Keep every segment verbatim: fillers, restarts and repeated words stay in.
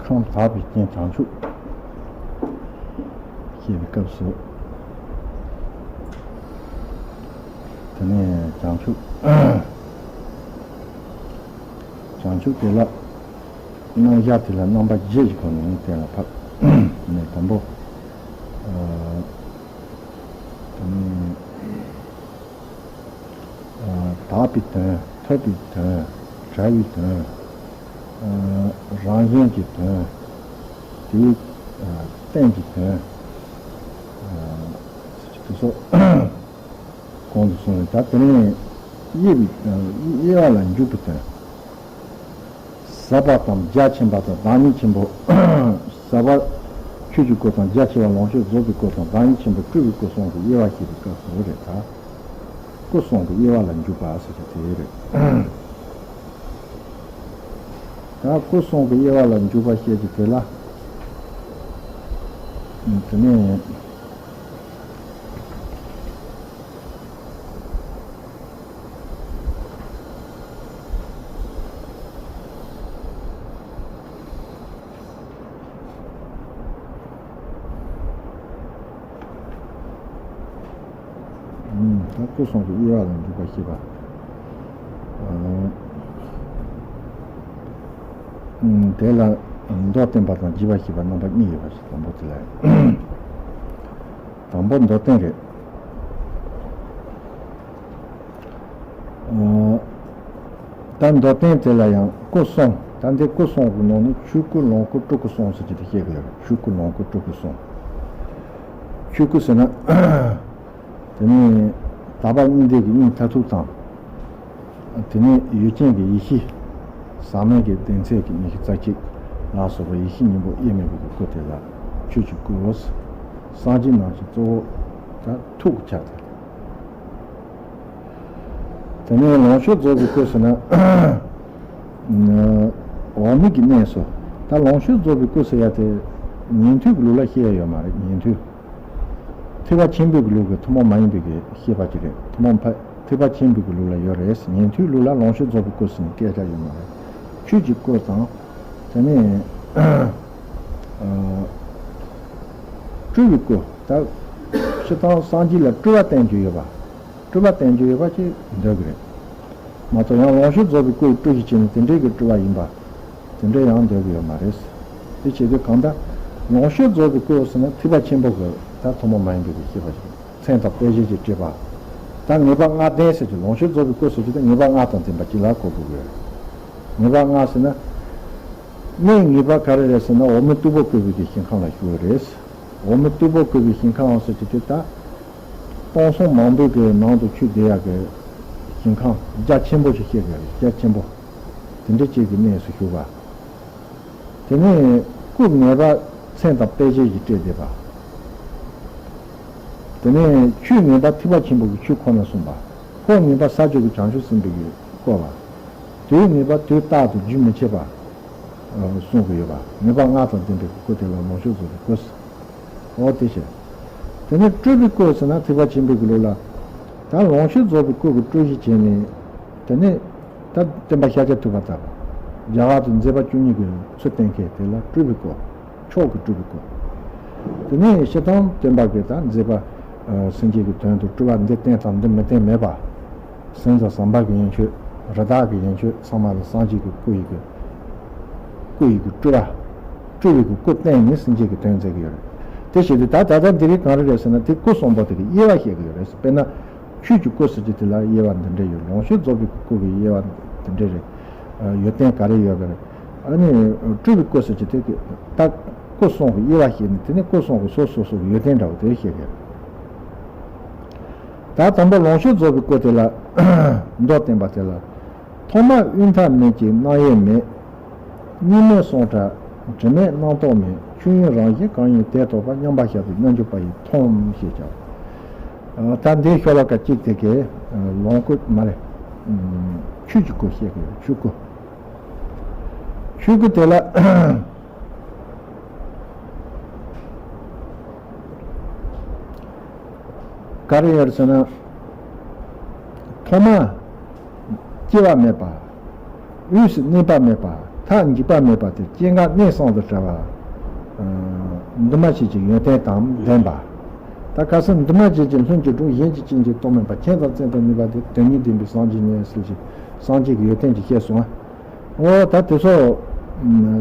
ཁམས་དག་པའི་རྐྱེན་བྱང་ཆུབ་ཞེས་པའི་སྐབས་སུ། དེ་ནས་བྱང་ཆུབ། བྱང་ཆུབ་དེ་ལ་རྣམ་གཞག་དེ་ལ་རྣམ་པ་བཞི་ཞིག་གོ་ནས་གཏན་ལ་ཕབ་ནས། དང་པོ། ཨ། དེ་ནས། ཨ། དག་པའི་དོན། ཐོབ་པའི་དོན། བྲལ་བའི་དོན། ཨ། རང་བཞིན་གྱི་དོན། དེའི། ཨ། རྟེན་གྱི་དོན། ཨ། དེ་ཚོ་གོང་དུ་སོང་བས། ད་དེ་ནས་དབྱེ་བའི། ཨ། དབྱེ་བ་ལ་འཇུག་པའི་དོན། ཟབ་པ་དང་རྒྱ་ཆེན་པ་དང་བདག་ཉིད་ཆེན་པོ། ཟབ་པ་ཆོས་ཀྱི་སྐུ་དང་། རྒྱ་ཆེ་བ་ལོངས་སྤྱོད་རྫོགས་པའི་སྐུ་དང་། བདག་ཉིད་ཆེན་པོ་སྤྲུལ་པའི་སྐུ་གསུམ་གྱི་དབྱེ་བ་བཤད་པའི་སྐབས་སུ་རེད། ད་སྐུ་གསུམ་གྱི་དབྱེ་བ་ལ་འཇུག་པ་ཟེར་གྱི་དེ་རེད། ད་སྐུ་གསུམ་གྱི་དབྱེ་བ་ལ་འཇུག་པ་བཤད་ཀྱི་དེ་ལ། དེ་ནས། ད་སྐུ་གསུམ་གྱི་དབྱེ་བ་ལ་འཇུག་པ་ཞེས་པ། ཨ། དེ་ལ་མདོར་བསྟན་པ་དང་རྒྱས་པ་ཞེས་པ་རྣམ་པ་གཉིས་ཡོད་པ་ཞིག་དང་པོ་དེ་ལ། དང་པོ་མདོར་བསྟན་རེད། ཨ། ད་མདོར་བསྟན་དེ་ལ་ཡང་སྐུ་གསུམ། ད་འདི་སྐུ་གསུམ་གྱི་ནང་ནས་ཆོས་སྐུ་ལོངས་སྐུ་སྤྲུལ་སྐུ་གསུམ་ཟེར་གྱི་དེ་བཤད་གི་ཡོད་རེད། ཆོས་སྐུ་ལོངས་སྐུ་སྤྲུལ་སྐུ་གསུམ། ཆོས་སྐུ་ཟེར་ན། དེ་ནས་དག་པ་གཉིས་ལྡན་གྱི་དབྱིངས་མཐར་ཐུག་དང་། དེ་ནས་ཡུལ་ཅན་གྱི་ཡེ་ཤེས། ཟག་མེད་ཀྱི་གདེང་ཚད་ཀྱི་ཉི་ཤུ་རྩ་གཅིག་ལ་སོགས་པ་ཡེ་ཤེས་སྙིང་པོ་དབྱེར་མེད་པའི་སྐུ་དེ་ལ་ཆོས་ཀྱི་སྐུའོ། སངས་རྒྱས་རྣམས་ཀྱི་གཙོ་བོ་ད་ཐུགས་ཀྱི་ཆ་དེ། དེ་ནས་ལོངས་སྤྱོད་རྫོགས་པའི་སྐུ་ཟེར་ན། འོག་མིན་གྱི་གནས་སུ། ད་ལོངས་སྤྱོད་རྫོགས་པའི་སྐུ་ཟེར་ཡ་དེ་ཉན་ཐོས་ཀྱི་ལུགས་ལ་བཤད་ཡ་ཡོད་མ་རེད། ཉན་ཐོས། ཐེག་པ་ཆེན་པོའི་གི་ལུགས་ཀྱི་ཐུན་མོང་མ་ཡིན་པའི་གི་བཤད་པ་ཅིག་རེད། ཐུན་མོང་ཕ། ཐེག་པ་ཆེན་པོའི་གི་ལུགས་ལ་ཡོད་རེད། ཉན་ཐོས་ལུགས་ལ་ལོངས་སྤྱོད་རྫོགས་པའི་སྐུ་ཟེར་ནས་སྐད་ཆ་ཡོད་མ་རེད། ཆོས་ཀྱི་སྐུ་དང་། དེ་ནས། ཨ། སྤྲུལ་པའི་སྐུ། ད་སྤྱིར་བཏང་སངས་རྒྱས་ལ་སྤྲུལ་པ་བསྟན་རྒྱུ་ཡོད་པ། སྤྲུལ་པ་བསྟན་རྒྱུ་ཡོད་པ་ཅིག་འདོད་གི་རེད། མ་གཏོགས་ཡང་ལོངས་སྤྱོད་རྫོགས་པའི་སྐུ་ཡི་སྤྲུལ་གཞི་བྱས་ནས་དེ་འདྲའི་གི་སྤྲུལ་པ་ཡིན་པ། དེ་འདྲ་ཡང་འདོད་ཀྱི་ཡོད་མ་རེད། དེ་བྱེད་དུས་གང་ལྟར་ལོངས་སྤྱོད་རྫོགས་པའི་སྐུ་ཟེར་ན་ཐེག་པ་ཆེན་པོ་གི་ད་ཐུན་མོང་མ་ཡིན་པའི་གི་ཤེས་པ་ཞིག་མཚན་དང་དཔེ་བྱད་ཀྱིས་སྤྲས་པ། ད་ངེས་པ་ལྔ་ལྡན་ཟེར་གྱི། ལོངས་སྤྱོད་རྫོགས་པའི་སྐུ་ཟེར་གྱི་ད་ངེས་པ་ལྔ་དང་ལྡན་པ་ཅིག་ལ་གོ་དགོས་ཀྱི་ཡོད་རེད། ངེས་པ་ལྔ་ཟེར་ན། གནས་ངེས་པ་ག་རེ་རེད་ཟེར་ན་འོག་མིན་སྟུག་པོ་བཀོད་པའི་གི་ཞིང་ཁམས་ལ་ཞུགས་པ་རེད། འོག་མིན་སྟུག་པོ་བཀོད་པའི་ཞིང་ཁམས་ཟེར་གྱི་དེ་ད། སྟོང་གསུམ་མང་པོའི་གི་ནང་དུ་ཆུད་བསྡད་ཡག་གི་ཞིང་ཁམས་རྒྱ་ཆེན་པོ་ཞིག་བཤད་དགོས་རེད། རྒྱ་ཆེན་པོ། དེ་འདྲ་ཅིག་གི་གནས་སུ་ཞུགས་པ། དེ་ནས་སྐུ་ངེས་པ་མཚན་དང་དཔེ་བྱད་ཀྱིས་སྤྲས་བསྡད་པ། དེ་ནས་ཆོས་ངེས་པ་ཐེག་པ་ཆེན་པོ་གི་ཆོས་ཁོ་ན་གསུངས་པ། འཁོར་ངེས་པ་ས་བཅུ་གི་བྱང་ཆུབ་སེམས་དཔའི་གི་བསྐོར་བ། དུས་ངེས་པ་དུས་རྟག་ཏུ་རྒྱུན་མི་འཆད་པ། གསུང་གི་ཡོད་པ། ངེས་པ་ལྔ་དང་ལྡན་པའི་སྐུ་དེ་ལ་ལོངས་སྤྱོད་རྫོགས་པའི་སྐུ་ཟེར། འོ་དེ་བྱས། དེ་ནས་སྤྲུལ་པའི་སྐུ་ཟེར་ན་ཐེག་པ་ཆེན་པོའི་གི་ལུགས་ལ། ད་ལོངས་སྤྱོད་རྫོགས་པའི་སྐུ་གི་སྤྲུལ་གཞི་བྱས་ནས། དེ་ནས་ད་སྟོན་པ་ཤཱཀྱ་ཐུབ་པ་དང་། རྒྱ་གར་དུ་མཛད་པ་བཅུ་གཉིས་ཀྱི་ཚུལ་བསྟན་མཁན་དེ་ལ་སྤྲུལ་པའི་སྐུ། མཆོག་གི་སྤྲུལ་པའི་སྐུ། དེ་ནས་སྤྱིར་བཏང་སྟོན་པ་གི་ད་མཛད་པ། ཨ། སེམས་ཅན་གྱི་དོན་དུ་སྤྲུལ་པ་འདི་བསྟན་དང་འདི་མི་བསྟན་མེད་པ། སེམས་དང་བསམ་པ་གི་ཡན་ཆོད། རི་དྭགས་ཀྱི་ཡན་ཆོད་ཚང་མ་ལ་སངས་རྒྱས་ཀྱི་སྐུ་ཡི་གི། སྐུ་ཡི་གི་སྤྲུལ་པ། སྤྲུལ་པའི་གི་སྐུ་བསྟན་ནས་སེམས་ཅན་གྱི་དོན་མཛད་ཀྱི་ཡོད་རེད། དེ་བྱེད་དུས་ད་ད་ལྟ་འདི་རིགས་གང་རེ་རེད་ཟེར་ན་དེ་སྐུ་གསུམ་པོ་དེ་གི་དབྱེ་བ་བཤད་ཀྱི་ཡོད་རེད། དཔེར་ན། ཆོས་ཀྱི་སྐུ་ཟེར་གྱི་དེ་ལ་དབྱེ་བ་འདི་འདྲ་ཡོད། ལོངས་སྤྱོད་རྫོགས་པའི་སྐུ་གི་དབྱེ་བ་འདི་འདྲ་རེད། ཡོན་ཏན་ག་རེ་ཡོད་པ་རེད། ཨ་ནི་སྤྲུལ་པའི་སྐུ་ཟེར་གྱི་དེ་གི་ད་སྐུ་གསུམ་གི་དབྱེ་བ་བཤད་ནས་དེ་ནས་སྐུ་གསུམ་གི་སོ་སོ་སོ་གི་ཡོན་ཏན་འདྲ་བོ་དེ་བཤད་གི་རེད། ད་དང་པོ་ལོངས་སྤྱོད་རྫོགས་པའི་སྐུ་དེ་ལ་མདོར་བསྟན་པ་དེ་ལ། ཐོག་མ་དབུས་མཐའ་མེད་ཅིང་རྣམ་དབྱེ་མེད། གཉིས་མེད་སོང་གྲགས་དྲི་མེད་རྣམ་རྟོག་མེད། ཆོས་དབྱིངས་རང་བཞིན་གང་ཡིན་དེ་རྟོགས་པ། མཉམ་པར་ཤར་བའི་རྣལ་འབྱོར་པ་ཡིས་མཐོང་ཞེས་བྱ། ད་འདིའི་ཤོ་ལོ་ཀ་གཅིག་དེ་གའི་ལོངས་སྐུ་མ་རེད། ཆོས་ཀྱི་སྐུ་བཤད་ཀྱི་ཡོད། ཆོས་སྐུ། ཆོས་སྐུ་དེ་ལ་ག་རེ་ཡོད་ཟེར་ན། ཐོག་མ་སྐྱེ་བ་མེད་པ། དབུས་སུ་གནས་པ་མེད་པ། མཐའ་འཇིག་པ་མེད་པ་སྟེ། སྐྱེ་འགག་གནས་གསུམ་དང་བྲལ་བ། འདུས་མ་བྱས་ཀྱི་ཡོན་ཏན་དང་ལྡན་པ། ད་ཁ་སང་འདུས་མ་བྱས་ཀྱི་ལྷུན་གྱིས་གྲུབ། གཞན་གྱིས་ཅི་མཆིས་རྟོག་མེད་པ། མཁྱེན་དང་བརྩོན་དང་ནུས་པ་སྟེ། དོན་གཉིས་ལྡན་པའི་སངས་རྒྱས་ཉིད་ཟེར་གྱི་སངས་རྒྱས་ཀྱི་ཡོན་ཏན་གྱི་བཤད་སོང་ང་། འོ་ད་དེ་ཚོ་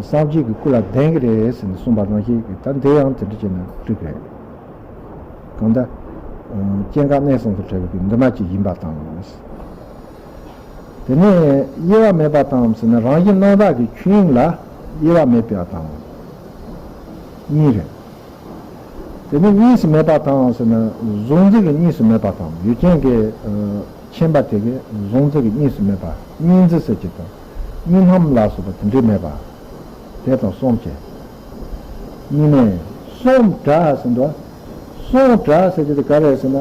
སངས་རྒྱས་ཀྱི་སྐུ་ལ་ལྡན་གྱི་རེད་ཟེར་ནས་གསུངས་པ་ནང་བཞིན་གྱི། ད་འདི་ཡང་དེ་འདྲ་བྱས་ན་འགྲིག་གི་རེད། གང་ལྟར། སྐྱེ་འགག་གནས་གསུམ་དང་བྲལ་བའི་འདུས་མ་བྱས་ཡིན་པ་དང་། དེ་ནས་དབྱེ་བ་མེད་པ་དང་ཟེར་ན། རང་བཞིན་རྣམ་དག་གི་ཆོས་དབྱིངས་ལ་དབྱེ་བ་མེད་པ་དང་གཉིས་རེད། དེ་ནས་གཉིས་སུ་མེད་པ་དང་ཟེར་ན། གཟུང་འཛིན་གྱི་གཉིས་སུ་མེད་པ་དང་། ཡུལ་ཅན་གྱི་མཁྱེན་པ་དེ་གའི་གཟུང་འཛིན་གྱི་གཉིས་སུ་མེད་པ། གཉིས་འཛིན་ཟེར་གྱི་དང་། གཉིས་སྣང་ལ་སོགས་པ་དེ་འདྲའི་མེད་པ། དེ་དང་གསུམ་བྱས། གཉིས་མེད་གསུམ་བྲལ་ཟེར་འདུག་གསུམ་བྲལ་ཟེར་གྱི་དེ་ག་རེ་ཟེར་ན།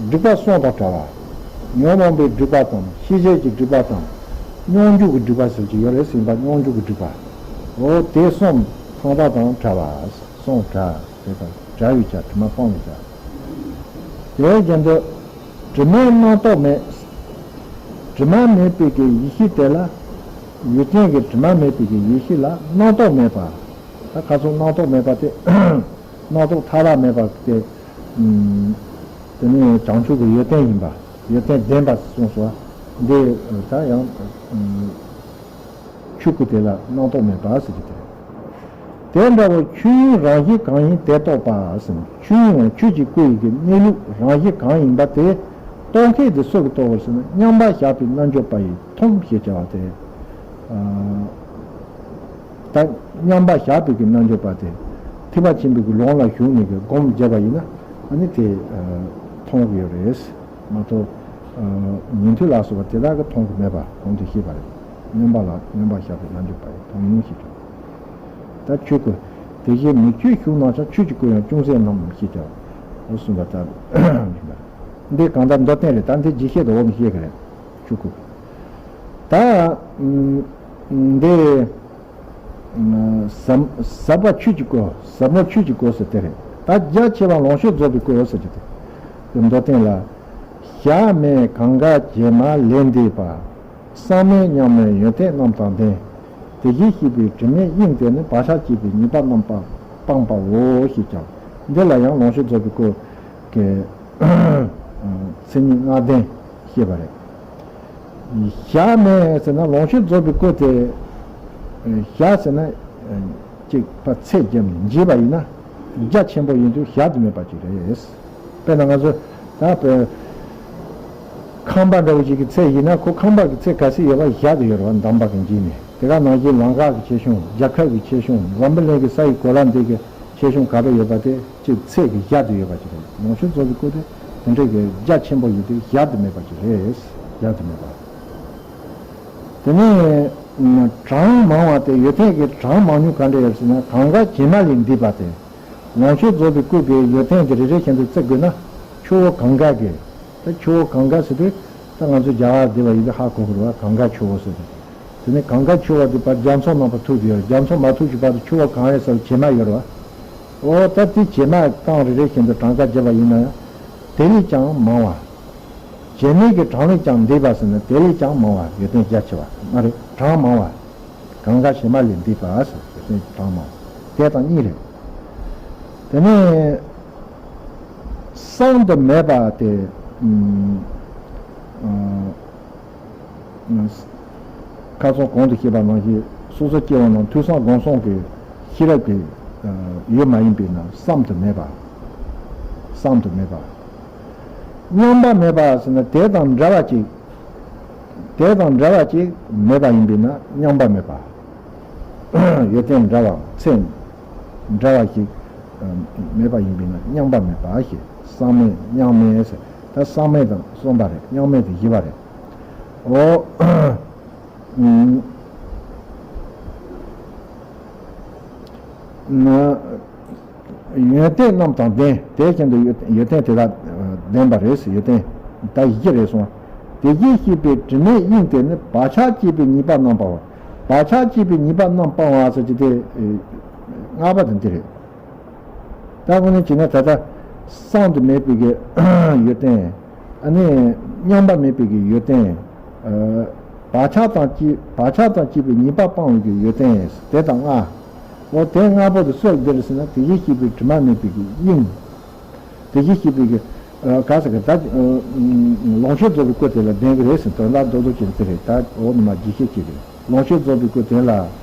སྒྲིབ་པ་གསུམ་དང་བྲལ་བ། ཉོན་མོངས་པའི་སྒྲིབ་པ་དང་། ཤེས་བྱའི་གི་སྒྲིབ་པ་དང་། མྱོང་འགྱུར་གྱི་སྒྲིབ་པ་ཟེར་གྱི་ཡོད་རེད། ཟིན་པ་མྱོང་འགྱུར་གྱི་སྒྲིབ་པ། འོ་དེ་གསུམ་ཚང་པ་དང་བྲལ་བ། གསུམ་བྲལ། དེ་དང་བྲལ་བའི་ཆ། དྲི་མ་སྤངས་པའི་ཆ། དེའི་རྒྱན་དུ། དྲི་མེད་རྣམ་རྟོག་མེད། དྲི་མ་མེད་པའི་གི་ཡེ་ཤེས་དེ་ལ། ཡུལ་ཅན་གྱི་དྲི་མ་མེད་པའི་གི་ཡེ་ཤེས་ལ་རྣམ་རྟོག་མེད་པ། ད་ཁ་སང་རྣམ་རྟོག་མེད་པ་དེ། རྣམ་རྟོག་མཐའ་དག་མེད་པ་དེ། ཨུམ། དེ་ནི་བྱང་ཆུབ་ཀྱི་ཡོན་ཏན་ཡིན་པ། ཡོན་ཏན་ལྡན་པ་གསུངས་སོ། འདི་ད་ཡང་། ཨུམ། ཆོས་སྐུ་དེ་ལ་རྣམ་རྟོག་མེད་པ་ཟེར་གྱི་དེ་རེད། དེ་འདྲ་བར་ཆོས་དབྱིངས་རང་བཞིན་གང་ཡིན་དེ་རྟོགས་པ་ཟེར། ཆོས་དབྱིངས་ཆོས་ཀྱི་སྐུ་ཡི་གི་གནས་ལུགས་རང་བཞིན་གང་ཡིན་པ་དེ་རྟོགས་མཁན་དེ་སུ་གིས་རྟོགས་པར་ཟེར་ན། མཉམ་པར་བཞག་པའི་རྣལ་འབྱོར་པ་ཡིས་འཐོམས་ཞེས་བྱ་བ་སྟེ། ཨ། ད་མཉམ་པར་བཞག་པའི་གི་རྣལ་འབྱོར་པ་དེ། ཐེག་པ་ཆེན་པོའི་གི་ལམ་ལ་ཞུགས་ནས་གི་སྒོམ་བརྒྱབ་པ་ཡིན་ན། ཨ་ནི་དེ་མཐོང་གི་ཡོད་རེད། མ་གཏོགས། ཨ། ཉན་ཐོས་ལ་སོགས་པ་དེ་དག་གིས་མཐོང་གི་མེད་པ་གོང་དུ་བཤད་པ་རེད། མཉམ་པ་ལ་མཉམ་པར་བཞག་པའི་རྣལ་འབྱོར་པ་ཡིས་མཐོང་ཞེས་བྱ། ད་ཆོས་སྐུ། དེ་བཞིན་མི་ཆོས་ཞུགས་ན་ཡང་། ཆོས་ཀྱི་སྐུ་ཡང་ཅུང་ཟད་རྣམས་ཞེས་བྱ། འོ་གསུངས་པ་ལྟར། འདི་གང་ལྟར་མདོར་བསྟན་རེད། ད་འདི་རྗེས་བཤད་དུ་འོག་ནས་བཤད་གི་རེད། ཆོས་སྐུ། ད་འདི། ཟབ་ཟབ་པ་ཆོས་ཀྱི་སྐུ། ཟབ་མོ་ཆོས་ཀྱི་སྐུ་ཟེར་དེ་རེད། ད་རྒྱ་ཆེ་བ་ལོངས་སྤྱོད་རྫོགས་པའི་སྐུ་ཟེར་གྱི་དེ། དེ་མདོར་བསྟན་ལ། གཞལ་མེད་གང་གཱ་བྱེ་མ་ལས་འདས་པ། གསང་མེད་མཉམ་མེད་ཡོན་ཏན་རྣམས་དང་ལྡན། དེ་བཞིན་གཤེགས་པའི་དྲི་མེད་དབྱིངས་དེ་ནི། བག་ཆགས་བཅས་པའི་ཉེས་པ་རྣམས་སྤངས་པའོ་ཞེས་ཀྱང་། འདི་ལ་ཡང་ལོངས་སྤྱོད་རྫོགས་པའི་སྐུ་གི་མཚན་ཉིད་ལྔ་ལྡན་བཤད་པ་རེད། གཞལ་མེད་ཟེར་ན་ལོངས་སྤྱོད་རྫོགས་པའི་སྐུ་དེ། གཞལ་ཟེར་ན་ཅིག་ཕར་ཚད་བརྒྱབ་ནས་འབྱེད་པ་ཡིན་ན་རྒྱ་ཆེན་པོ་ཡིན་དུས་གཞལ་དུ་མེད་པ་ཅིག་རེད། དཔེར་ན་ང་ཚོ་ད་བོད་ཁང་པ་འདྲ་བོ་ཞིག་གི་ཚད་ཡིན་ན། ཁོ་ཁང་པ་གི་ཚད་ག་ཚད་ཡོད་པ་གཞལ་དུ་ཡོད་རེད་བ། འདམ་བག་གིས་འབྱེད་ནས། དེ་ག་ནང་བཞིན་ལམ་ཁ་གི་ཆེ་ཆུང་། རྒྱལ་ཁབ་ཀྱི་ཆེ་ཆུང་། འཛམ་བུ་གླིང་གི་ས་ཡི་གོ་ལ་འདི་གི་ཆེ་ཆུང་ག་འདྲ་ཡོད་པ་དེ་ཅིག་ཚད་ཀྱིས་གཞལ་དུ་ཡོད་པ་ཅིག་རེད། ལོངས་སྤྱོད་རྫོགས་པའི་སྐུ་དེ་དེ་འདྲའི་གི་རྒྱ་ཆེན་པོ་ཡིན་དུས་གཞལ་དུ་མེད་པ་ཅིག་རེད། གཞལ་དུ་མེད་པ། དེ་ནས་གྲངས་མང་བ་དེ། ཡོན་ཏན་གྱི་གྲངས་མང་ཉུང་ག་འདྲ་ཡོད་ཟེར་ན། གང་གཱ་བྱེ་མ་ལས་འདས་པ་དེ། ལོངས་སྤྱོད་རྫོགས་པའི་སྐུ་གི་ཡོན་ཏན་དེ་རེ་རེ་བཞིན་དུ་བརྩི་དགོས་ན། ཆུ་བོ་གང་གཱ་གི། ད་ཆུ་བོ་གང་གཱ་ཟེར་དུས་ད་ང་ཚོ་རྒྱ་གར་བསྡད་པ་ཡིན་དུས་ཧ་གོ་དགོས་རེད་བ། གང་གཱ་ཆུ་བོ་ཟེར་དུས། དེ་ནས་གང་གཱ་ཆུ་བོ་དེ་ཕར་རྒྱ་མཚོ་ནང་ཕར་ཐུག་དུས། རྒྱ་མཚོ་མ་ཐུག་གི་བར་དུ་ཆུ་བོ་གང་གཱ་ཟེར་བྱེ་མ་ཡོད་རེད་བ། འོ་ད་དེ་བྱེ་མ་རྐང་རེ་རེ་བཞིན་དུ་གྲངས་ཀ་བརྒྱབ་པ་ཡིན་ན་ཡང་། དེ་ལས་ཀྱང་མང་བ། བྱེ་མའི་གི་གྲངས་ལས་ཀྱང་འདས་པ་ཟེར་ན། དེ་ལས་ཀྱང་མང་བ། ཡོན་ཏན་རྒྱ་ཆེ་བ་མ་རེད། གྲངས་མང་བ། གང་གཱ་བྱེ་མ་ལས་འདས་པ་ཟེར། ཡོན་ཏན་གྲངས་མང་བ། དེ་དང་གཉིས་རེད། དེ་ནས་གསང་དུ་མེད་པ་དེ། ཨ། ཁ་སང་གོང་དུ་བཤད་པ་ནང་བཞིན། སོ་སོ་སྐྱེ་བོ་རྣམས་ཐོས་བསམ་སྒོམ་གསུམ་གྱི་ཤེས་རབ་ཀྱི་ཡུལ་མ་ཡིན་པས་ན་གསང་དུ་མེད་པ། གསང་དུ་མེད་པ། མཉམ་པ་མེད་པ་ཟེར་ན་དེ་དང་འདྲ་བ་ཅིག་དེ་དང་འདྲ་བ་ཅིག་མེད་པ་ཡིན་པས་ན་མཉམ་པ་མེད་པ། ཡོན་ཏན་འདྲ་བ། ཚད་འདྲ་བ་ཞིག་མེད་པ་ཡིན་པས་ན་མཉམ་པ་མེད་པ་ཞེས། གསང་མེད་མཉམ་མེད་ཟེར། ད་གསང་མེད་དང་གསུམ་པ་རེད། མཉམ་མེད་དེ་བཞི་པ་རེད། འོ། ཨུམ། ན། ཡོན་ཏན་རྣམས་དང་ལྡན། དེ་བཞིན་དུ་ཡོན་ཡོན་ཏན་དེ་དག་ལྡན་པ་རེད་ཟེར། ཡོན་ཏན་ད་བཞི་རེད་གསུངས། དེ་བཞིན་གཤེགས་པའི་དྲི་མེད་དབྱིངས་དེ་ནི། བག་ཆགས་བཅས་པའི་ཉེས་པ་རྣམས་སྤང་བ། བག་ཆགས་བཅས་པའི་ཉེས་པ་རྣམས་སྤང་བ་ཟེར་གྱི་དེ་ལྔ་པ་དེ་འདི་རེད། ད་དངོས་གནས་བྱས་ན་ད་ལྟ་གསང་དུ་མེད་པའི་གི་ཡོན་ཏན། ཨ་ནི་མཉམ་པ་མེད་པའི་གི་ཡོན་ཏན། ཨ། བག་ཆགས་དང་བཅས་བག་ཆགས་དང་བཅས་པའི་ཉེས་པ་སྤང་བའི་གི་ཡོན་ཏན་དེ་དང་ལྔ། འོ་དེ་ལྔ་པོ་དེ་སུ་ལ་འདུ་རེད་ཟེར་ན། དེ་བཞིན་གཤེགས་པའི་དྲི་མ་མེད་པའི་གི་དབྱིངས། དེ་བཞིན་གཤེགས་པའི་གི་ག་ཟེར་གི་ད་ལོངས་སྤྱོད་རྫོགས་པའི་སྐུ་དེ་ལ་ལྡན་གི་རེད་ཟེར། དོན་དག་རྡོག་རྡོག་ཅན་དེ་རེད། ད་འོ་ནི་མ་རྒྱས་བཤད་བྱེད་རེད། ལོངས་སྤྱོད་རྫོགས་པའི་སྐུ་དེ་ལ་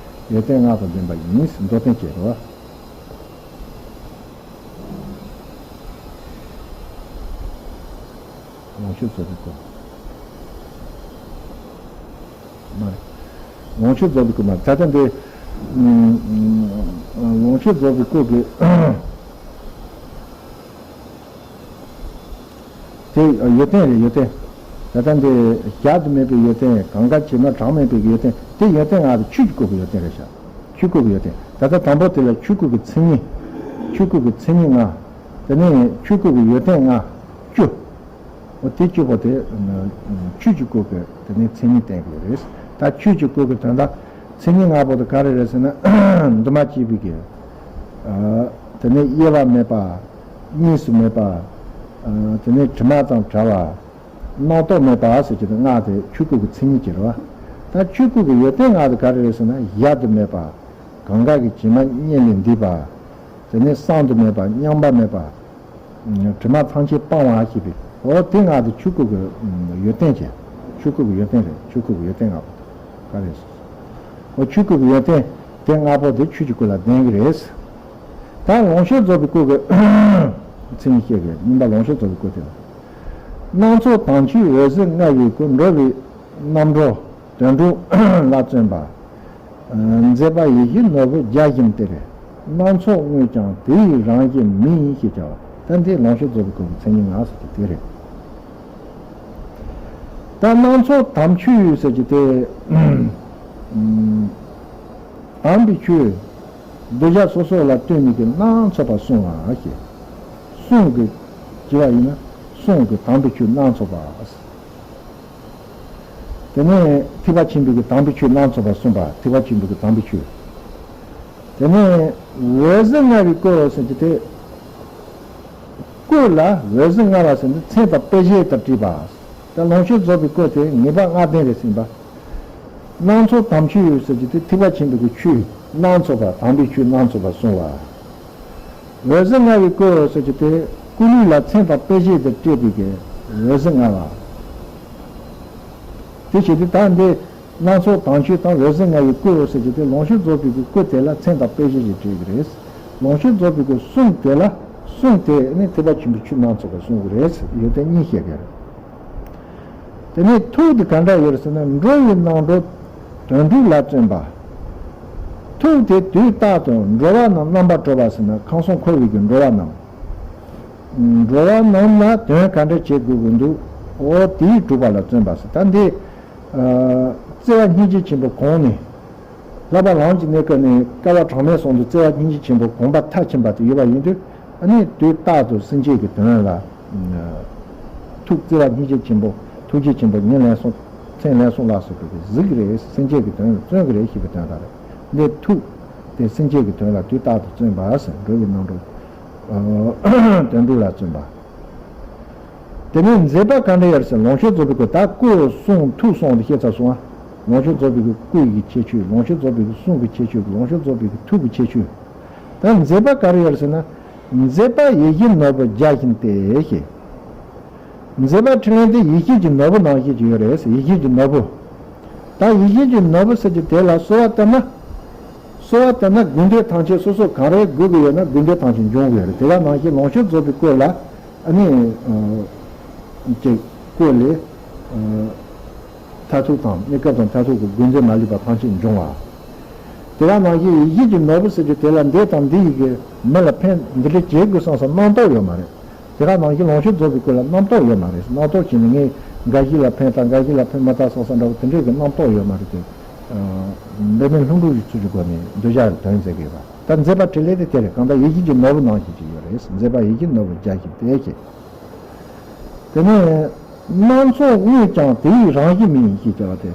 ཡོན་ཏན་ལྔ་དང་ལྡན་པ་ཡིན་ཟེར་མདོར་བསྟན་བྱེད་རོགས། ལོངས་སྤྱོད་རྫོགས་པའི་སྐུ། མ་རེད། ལོངས་སྤྱོད་རྫོགས་པའི་སྐུ་མ་རེད། ད་ལྟ་འདི་ལོངས་སྤྱོད་རྫོགས་པའི་སྐུ་གི་དེ་ཡོན་ཏན་རེད། ཡོན་ཏན། ད་ལྟ་འདི་གཞལ་དུ་མེད་པའི་ཡོན་ཏན། གང་ག་བྱེ་མ་གྲངས་མེད་པའི་ཡོན་ཏན། དེ་ཡོན་ཏན་ལྔ་དེ་ཆོས་ཀྱི་སྐུ་གི་ཡོན་ཏན་རེད་ཤག་ཆོས་སྐུ་གི་ཡོན་ཏན། ད་ལྟ་དང་པོ་དེ་ལ་ཆོས་སྐུ་གི་མཚན་ཉིད། ཆོས་སྐུ་གི་མཚན་ཉིད་ལྔ། དེ་ནས་ཆོས་སྐུ་གི་ཡོན་ཏན་ལྔ། བཅུ། འོ་དེ་བཅུ་པོ་དེ་ཆོས་ཀྱི་སྐུ་གི་དེ་ནས་མཚན་ཉིད་བསྟན་དགོས་རེད། ད་ཆོས་ཀྱི་སྐུ་གི་དོན་དག་མཚན་ཉིད་ལྔ་པོ་དེ་ག་རེ་རེད་ཟེར་ན། འདུ་མ་བྱས་པའི་གི་དེ་ནས་དབྱེ་བ་མེད་པ། གཉིས་སུ་མེད་པ། དེ་ནས་དྲི་མ་དང་བྲལ་བ། རྣམ་རྟོག་མེད་པ་ཟེར་གྱི་དེ་ལྔ་དེ་ཆོས་སྐུ་གི་མཚན་ཉིད་ཀྱི་རེད་བ། ད་ཆོས་སྐུ་གི་ཡོན་ཏན་ལྔ་དེ་ག་རེ་རེད་ཟེར་ན། གཞལ་དུ་མེད་པ། གང་ག་གི་བྱེ་མ་གཉིས་ལས་འདས་པ། དེ་ནས་བསམ་དུ་མེད་པ། མཉམ་པ་མེད་པ། དྲི་མ་ཐམས་ཅད་སྤང་བ་ཞེས་པའི་འོ་དེ་ལྔ་དེ་ཆོས་སྐུ་གི་ཡོན་ཏན་ཅན། ཆོས་སྐུ་གི་ཡོན་ཏན་རེད། ཆོས་སྐུ་གི་ཡོན་ཏན་ལྔ་པོ་དེ་ག་རེད། འོ་ཆོས་སྐུ་གི་ཡོན་ཏན་དེ་ལྔ་པོ་དེ་ཆོས་ཀྱི་སྐུ་ལ་ལྡན་གྱི་རེད། ད་ལོངས་སྤྱོད་རྫོགས་པའི་སྐུ་གི་མཚན་ཉིད་བཤད་དགོས། གཉིས་པ་ལོངས་སྤྱོད་རྫོགས་པའི་སྐུ་དེ་ལ། སྣ་ཚོགས་དྭངས་ཆུས་འོད་ཟེར་མངའ་བའི་སྐུ། འགྲོ་བའི་རྣམ་གྲོལ་དོན་གྲུབ་ལ་བརྩོན་པ། མཛེས་པ་ཡིད་བཞིན་ནོར་བུ་བརྒྱ་བྱིན་ཏེ། སྣ་ཚོགས་དངོས་ཀྱང་དེ་ཡི་རང་བཞིན་མིན་ཞེས་བྱ་བ། ད་འདི་ལོངས་སྤྱོད་རྫོགས་པའི་སྐུ་གི་མཚན་ཉིད་ལྔ་ཟེར་གྱི་དེ་རེད། ད་སྣ་ཚོགས་དྭངས་ཆུས་ཟེར་གྱི་དེ། དྭངས་པའི་ཆུ། གདུལ་བྱ་སོ་སོ་ལ་སྟོན་ནས་ཀྱི་སྣ་ཚོགས་པ་བསྲུང་བ་ཞེས། གསུང་གི་བྱས་པ་ཡིན་ན། གསུང་གི་དྭངས་པའི་ཆུ་སྣ་ཚོགས་པ། དེ་ནས་ཐེག་པ་ཆེན་པོའི་གི་དྭངས་པའི་ཆུ་སྣ་ཚོགས་པ་གསུངས་པ། ཐེག་པ་ཆེན་པོའི་གི་དྭངས་པའི་ཆུ། དེ་ནས་འོད་ཟེར་མངའ་བའི་སྐུ་ཟེར་གྱི་དེ། སྐུ་ལ་འོད་ཟེར་མངའ་བ་ཟེར་ན་མཚན་དང་དཔེ་བྱད་དང་བྲིས་པ། ད་ལོངས་སྤྱོད་རྫོགས་པའི་སྐུ་དེ་ངེས་པ་ལྔ་ལྡན་རེད་ཟེར་པ། སྣ་ཚོགས་དྭངས་ཆུས་ཟེར་གྱི་དེ་ཐེག་པ་ཆེན་པོའི་གི་ཆུ་སྣ་ཚོགས་པ། དྭངས་པའི་ཆུ་སྣ་ཚོགས་པ་གསུངས་པ། འོད་ཟེར་མངའ་བའི་སྐུ་ཟེར་གྱི་དེ་སྐུ་ལུས་ལ་མཚན་དང་དཔེ་བྱད་དུ་སྤྲས་པའི་གི་འོད་ཟེར་མངའ་བ། དེ་བྱས་ཏེ་ད་འདི་སྣ་ཚོགས་དྭངས་ཆུ་དང་འོད་ཟེར་མངའ་བའི་སྐུ་ཟེར་གྱི་དེ་ལོངས་སྤྱོད་རྫོགས་པའི་གི་སྐུ་དེ་ལ་མཚན་དང་དཔེ་བྱད་ཅིག་སྤྲས་ཀྱི་རེད། ལོངས་སྤྱོད་རྫོགས་པའི་གི་གསུང་དེ་ལ་གསུང་དེ་ནི་ཐེག་པ་ཆེན་པོའི་ཆུ་སྣ་ཚོགས་པ་གསུང་གི་རེད། ཡོན་ཏན་གཉིས་བཤད་ཀྱི་རེད། དེ་ནས་ཐུགས་དེ་ག་འདྲ་ཡོད་རེད་ཟེར་ན། འགྲོ་བའི་རྣམ་གྲོལ་དོན་གྲུབ་ལ་བརྩོན་པ། ཐུགས་དེ་དུས་རྟག་ཏུ་འགྲོ་བ་རྣམས་རྣམ་པར་གྲོལ་བ་ཟེར་ན་ཁམས་གསུམ་འཁོར་བའི་གི་འགྲོ་བ་རྣམས། འགྲོ་བ་རྣམས་ལ་དོན་ག་འདྲ་བྱེད་དགོས་ཀྱི་འདུག་འོ་དེའི་སྒྲུབ་པ་ལ་བརྩོན་པ་ཟེར། ད་འདི་ཨ་བརྩེ་བ་སྙིང་རྗེ་ཆེན་པོ་གོང་ནས། བསླབ་པ་ལམ་གྱི་གནས་སྐབས་ནས་བསྐལ་པ་གྲངས་མེད་གསུམ་དུ་བརྩེ་བ་སྙིང་རྗེ་ཆེན་པོ་གོང་འཕེལ་མཐར་ཕྱིན་པ་དེ་ཡོད་པ་ཡིན་དུས། ཨ་ནི་དུས་རྟག་ཏུ་སེམས་ཅན་གྱི་དོན་ལ་ཐུགས་བརྩེ་བ་སྙིང་རྗེ་ཆེན་པོ། ཐུགས་རྗེ་ཆེན་པོ་ཉིན་ལན་གསུམ་མཚན་ལན་གསུམ་ལ་སོགས་པའི་གཟིགས་ཀྱི་རེད། སེམས་ཅན་གྱི་དོན་ལ་བརྩོན་གྱི་རེད་ཞེས་པའི་དོན་དག་རེད། འདི་ཐུགས་དེ་སེམས་ཅན་གྱི་དོན་ལ་དུས་རྟག་ཏུ་བརྩོན་པ་ཟེར། འགྲོ་བའི་རྣམ་གྲོལ་དོན་གྲུབ་ལ་བརྩོན་པ། དེ་ནས་མཛད་པ་ག་འདྲ་ཡོད་ཟེར། ལོངས་སྤྱོད་རྫོགས་པའི་སྐུ། ད་སྐུ་གསུང་ཐུགས་གསུམ་དེ་བཤད་ཚར་སོང་ང་། ལོངས་སྤྱོད་རྫོགས་པའི་སྐུ་ཡི་ཁྱད་ཆོས། ལོངས་སྤྱོད་རྫོགས་པའི་གསུང་གི་ཁྱད་ཆོས། ལོངས་སྤྱོད་རྫོགས་པའི་ཐུགས་ཀྱི་ཁྱད་ཆོས། ད་མཛད་པ་ག་རེ་ཡོད་ཟེར་ན། མཛད་པ་ཡིད་བཞིན་ནོར་བུ་བརྒྱ་བྱིན་ཏེ་ཞེས། མཛད་པ་འཕྲིན་ལས་འདི་ཡིད་བཞིན་གྱི་ནོར་བུ་ནང་བཞིན་གྱི་ཡོད་རེད་ཟེར། ཡིད་བཞིན་གྱི་ནོར་བུ། ད་ཡིད་བཞིན་གྱི་ནོར་བུ་ཟེར་གྱི་དེ་ལ་གསོལ་བ་བཏབ་ན། གསོལ་བ་བཏབ་ན་དགོས་འདོད་ཐམས་ཅད་སོ་སོ་ག་རེ་དགོས་ཀྱི་ཡོད་ན་དགོས་འདོད་ཐམས་ཅད་འབྱུང་གི་ཡོད་རེད། དེ་ག་ནང་བཞིན་ལོངས་སྤྱོད་རྫོགས་པའི་སྐུ་ལ། ཨ་ནི། ཅིག་སྐུ་ལས། མཐར་ཐུག་དང་གནས་སྐབས་དང་མཐར་ཐུག་གི་དགོས་འདོད་མ་ལུས་པ་ཐམས་ཅད་འབྱུང་བ། དེ་ག་ནང་བཞིན་ཡིད་བཞིན་གྱི་ནོར་བུ་ཟེར་གྱི་དེ་ལ་འདི་དང་འདི་ཡི་གི་མི་ལ་ཕན་འདི་འདྲ་བྱེད་དགོས་བསམ་བསམ་རྣམ་རྟོག་ཡོད་མ་རེད། དེ་ག་ནང་བཞིན་ལོངས་སྤྱོད་རྫོགས་པའི་སྐུ་ལ་རྣམ་རྟོག་ཡོད་མ་རེད། རྣམ་རྟོག་བྱས་ནས་ངས་འགའ་ཞིག་ལ་ཕན་དང་འགའ་ཞིག་ལ་ཕན་མི་ཐོགས་བསམ་བསམ་འདྲ་བོ་དེ་འདྲའི་གི་རྣམ་རྟོག་ཡོད་མ་རེད་དེ། འབད་མེད་ལྷུན་གྲུབ་ཀྱི་ཚུལ་གྱི་སྒོ་ནས་འདོད་ཆགས་ཀྱི་དོན་མཛད་དགོས་པ། ད་མཛད་པ་འཕྲིན་ལས་དེ་དེ་རེད། གང་ལྟར་ཡིད་བཞིན་གྱི་ནོར་བུ་ནང་བཞིན་ཅིག་ཡོད་རེད། མཛད་པ་ཡིད་བཞིན་ནོར་བུ་བརྒྱ་བྱིན་ཏེ་ཞེས། དེ་ནས་སྣ་ཚོགས་དངོས་ཀྱང་དེ་ཡི་རང་བཞིན་མིན་ཞེས་བྱ་བ་དེ།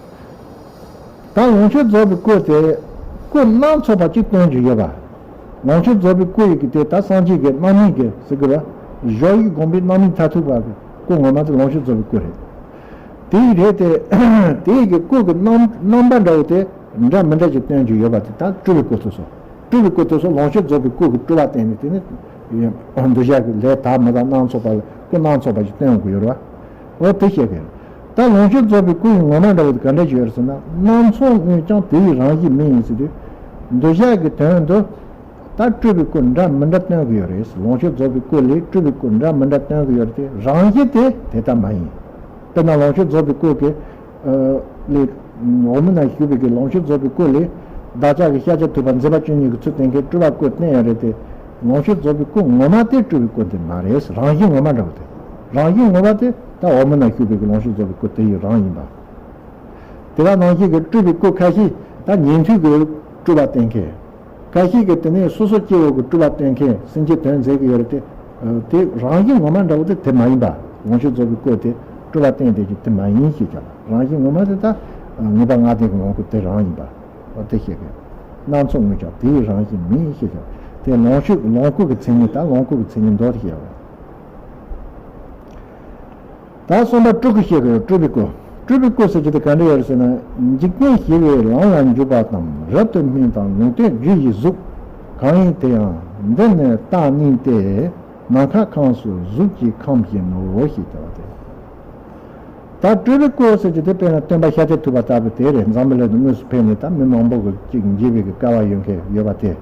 ད་ལོངས་སྤྱོད་རྫོགས་པའི་སྐུ་དེ་སྐུ་སྣ་ཚོགས་པ་གཅིག་སྟོན་རྒྱུ་ཡོད་པ། ལོངས་སྤྱོད་རྫོགས་པའི་སྐུ་ཡི་གི་དེ་ད་སངས་རྒྱས་ཀྱི་རྣམ་སྨིན་གྱི་ཟེར་གི་ར། གཞོགས་ཡིག་སྒོམ་པའི་རྣམ་སྨིན་མཐར་ཐུག་པ་གི་སྐུ་ངོ་མ་དེ་ལོངས་སྤྱོད་རྫོགས་པའི་སྐུ་རེད། དེ་ཡི་རེད་དེ། དེ་ཡི་གི་སྐུ་གི་རྣམ་རྣམ་པ་འདྲ་བོ་དེ་འདྲ་མི་འདྲ་ཅིག་སྟོན་རྒྱུ་ཡོད་པ་དེ་ད་སྤྲུལ་པའི་སྐུ་དེ་ཚོ། སྤྲུལ་པའི་སྐུ་དེ་ཚོ་ལོངས་སྤྱོད་རྫོགས་པའི་སྐུ་གི་སྤྲུལ་པ་བསྟན་ནས་དེ་ནི་འདོད་ཆགས་ཀྱི་ལས་དག་མི་དག་སྣ་ཚོགས་པ་ལ་སྐུ་སྣ་ཚོགས་པ་ཞིག་སྟོན་དགོས་ཡོད་རེད་བ། འོ་དེ་བཤད་གི་རེད། ད་ལོངས་སྤྱོད་རྫོགས་པའི་སྐུ་ཡི་ངོ་མ་འདྲ་བོ་དེ་ག་འདྲ་ཞིག་ཡོད་རེད་ཟེར་ན། སྣ་ཚོགས་དངོས་ཀྱང་དེ་ཡི་རང་བཞིན་མིན་ཡིན་ཟེར་དུས། འདོད་ཆགས་ཀྱི་དོན་དུ། ད་སྤྲུལ་པའི་སྐུ་འདྲ་མི་འདྲ་སྟོན་གྱི་ཡོད་རེད། ལོངས་སྤྱོད་རྫོགས་པའི་སྐུ་ལས་སྤྲུལ་པའི་སྐུ་འདྲ་མི་འདྲ་སྟོན་གྱི་ཡོད་རེད་དེ། རང་བཞིན་དེ་དེ་ལྟ་མ་ཡིན། དཔེར་ན་ལོངས་སྤྱོད་རྫོགས་པའི་སྐུ་གི་ལས། འོག་མིན་ན་བཞུགས་པའི་གི་ལོངས་སྤྱོད་རྫོགས་པའི་སྐུ་ལས། བདག་ཅག་གི་ཤཱཀྱ་ཐུབ་པ་མཛད་པ་བཅུ་གཉིས་ཀྱི་ཚུལ་བསྟན་མཁན་སྤྲུལ་པ་སྐུ་བསྟན་ཡོད་རེད་དེ། ལོངས་སྤྱོད་རྫོགས་པའི་སྐུ་ངོ་མ་དེ་སྤྲུལ་པའི་སྐུ་དེ་མ་རེད། རང་བཞིན་ངོ་མ་འདྲ་བོ་དེ། རང་བཞིན་ངོ་མ་དེ་ད་འོག་མིན་ན་བཞུགས་པའི་གི་ལོངས་སྤྱོད་རྫོགས་པའི་སྐུ་དེ་ཡི་རང་ཡིན་པ། དེ་ག་ནང་བཞིན་གྱི་སྤྲུལ་པའི་སྐུ་ཁ་ཤས་ད་ཉན་ཐོས་ཀྱི་སྤྲུལ་པ་བསྟན་མཁན། ཁ་ཤས་ཀྱིས་དེ་ནས་སོ་སོ་སྐྱེ་བོ་གི་སྤྲུལ་པ་བསྟན་མཁན་སེམས་ཅན་དོན་མཛད་ཀྱི་ཡོད་རེད་དེ། དེ་རང་བཞིན་ངོ་མ་འདྲ་བོ་དེ་དེ་མ་ཡིན་པ། ལོངས་སྤྱོད་རྫོགས་པའི་སྐུ་དེ་སྤྲུལ་པ་བསྟན་བསྡད་རྒྱུ་དེ་མ་ཡིན་ཞེས་བྱ་བ། རང་བཞིན་ངོ་མ་དེ་ད་ངེས་པ་ལྔ་ལྡན་གྱི་ལོངས་སྐུ་དེ་རང་ཡིན་པ། འོ་དེ་བཤད་གི། སྣ་ཚོགས་དངོས་ཀྱང་དེ་ཡི་རང་བཞིན་མིན་ཞེས་བྱ་བ། དེ་ལོངས་སྤྱོད་ལོངས་སྐུ་གི་མཚན་ཉིད་དང་ལོངས་སྐུ་གི་མཚན་ཉིད་མདོར་བཤད་པ། ད་གསུམ་པ་སྤྲུལ་སྐུ་བཤད་དགོས། སྤྲུལ་པའི་སྐུ། སྤྲུལ་པའི་སྐུ་ཟེར་གྱི་དེ་ག་འདྲ་ཡོད་རེད་ཟེར་ན། འཇིག་རྟེན་ཞི་བའི་ལམ་ལ་འཇུག་པ་དང་། རབ་ཏུ་སྨིན་དང་ལུང་བསྟན་རྒྱུ་ཡི་གཟུགས། གང་ཡིན་དེ་ཡང་འདི་ནི་རྟག་གནས་ཏེ། ནམ་མཁའ་ཁམས་སུ་གཟུགས་ཀྱི་ཁམས་བཞིན་ནོ། ཞེས་བྱ་བ་སྟེ། ད་སྤྲུལ་པའི་སྐུ་ཟེར་གྱི་དེ་དཔེར་ན་སྟོན་པ་ཤཱཀྱ་ཐུབ་པ་ལྟ་བུ་དེ་རེད། འཛམ་བུ་གླིང་དུ་དངོས་སུ་ཕེབས་ནས་ད་མི་མང་པོ་གི་ཅིག་མཇལ་བའི་གི་སྐལ་བ་ཡོད་མཁན་ཡོད་པ་དེ།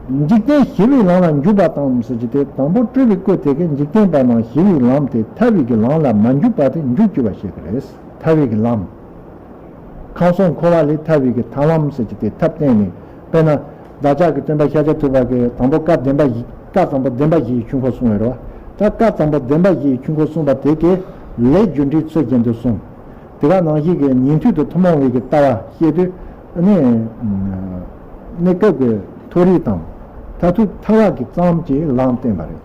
འཇིག་རྟེན་ཞི་བའི་ལམ་ལ་འཇུག་པ་དང་ཟེར་གྱི་དེ། དང་པོ་སྤྲུལ་པའི་སྐུ་དེ་གིས་འཇིག་རྟེན་པ་རྣམས་ཞི་བའི་ལམ་སྟེ་ཐར་བའི་གི་ལམ་ལ་མ་འཇུག་པ་དེ་འཇུག་བཅུག་པ་ཞིག་རེད། ཐར་བའི་གི་ལམ། ཁམས་གསུམ་འཁོར་བ་ལས་ཐར་བའི་གི་ཐར་ལམ་ཟེར་གྱི་དེ་ཐབས་བསྟན་ནས། དཔེར་ན་བདག་ཅག་གི་སྟོན་པ་ཤཱཀྱ་ཐུབ་པ་གིས་དང་པོ་བཀའ་བདེན་པ་བཞི། བཀའ་དང་པོ་བདེན་པ་བཞི་ཡི་ཆོས་འཁོར་གསུངས་ཡོད་རེད་བ། ད་བཀའ་དང་པོ་བདེན་པ་བཞི་ཡི་ཆོས་འཁོར་གསུངས་པ་དེ་གིས་ལས་རྒྱུ་འབྲས་ཚུལ་བཞིན་དུ་གསུངས། དེ་ག་ནང་བཞིན་གྱི་ཉན་ཐོས་དང་ཐུན་མོང་བའི་གི་ལྟ་བ་བཤད་དུས་ནི། གནས་སྐབས་ཀྱི་མཐོ་རིས་དང་མཐར་ཐུག་ཐར་བ་གི་ཙམ་གྱི་ལམ་བསྟན་པ་རེད།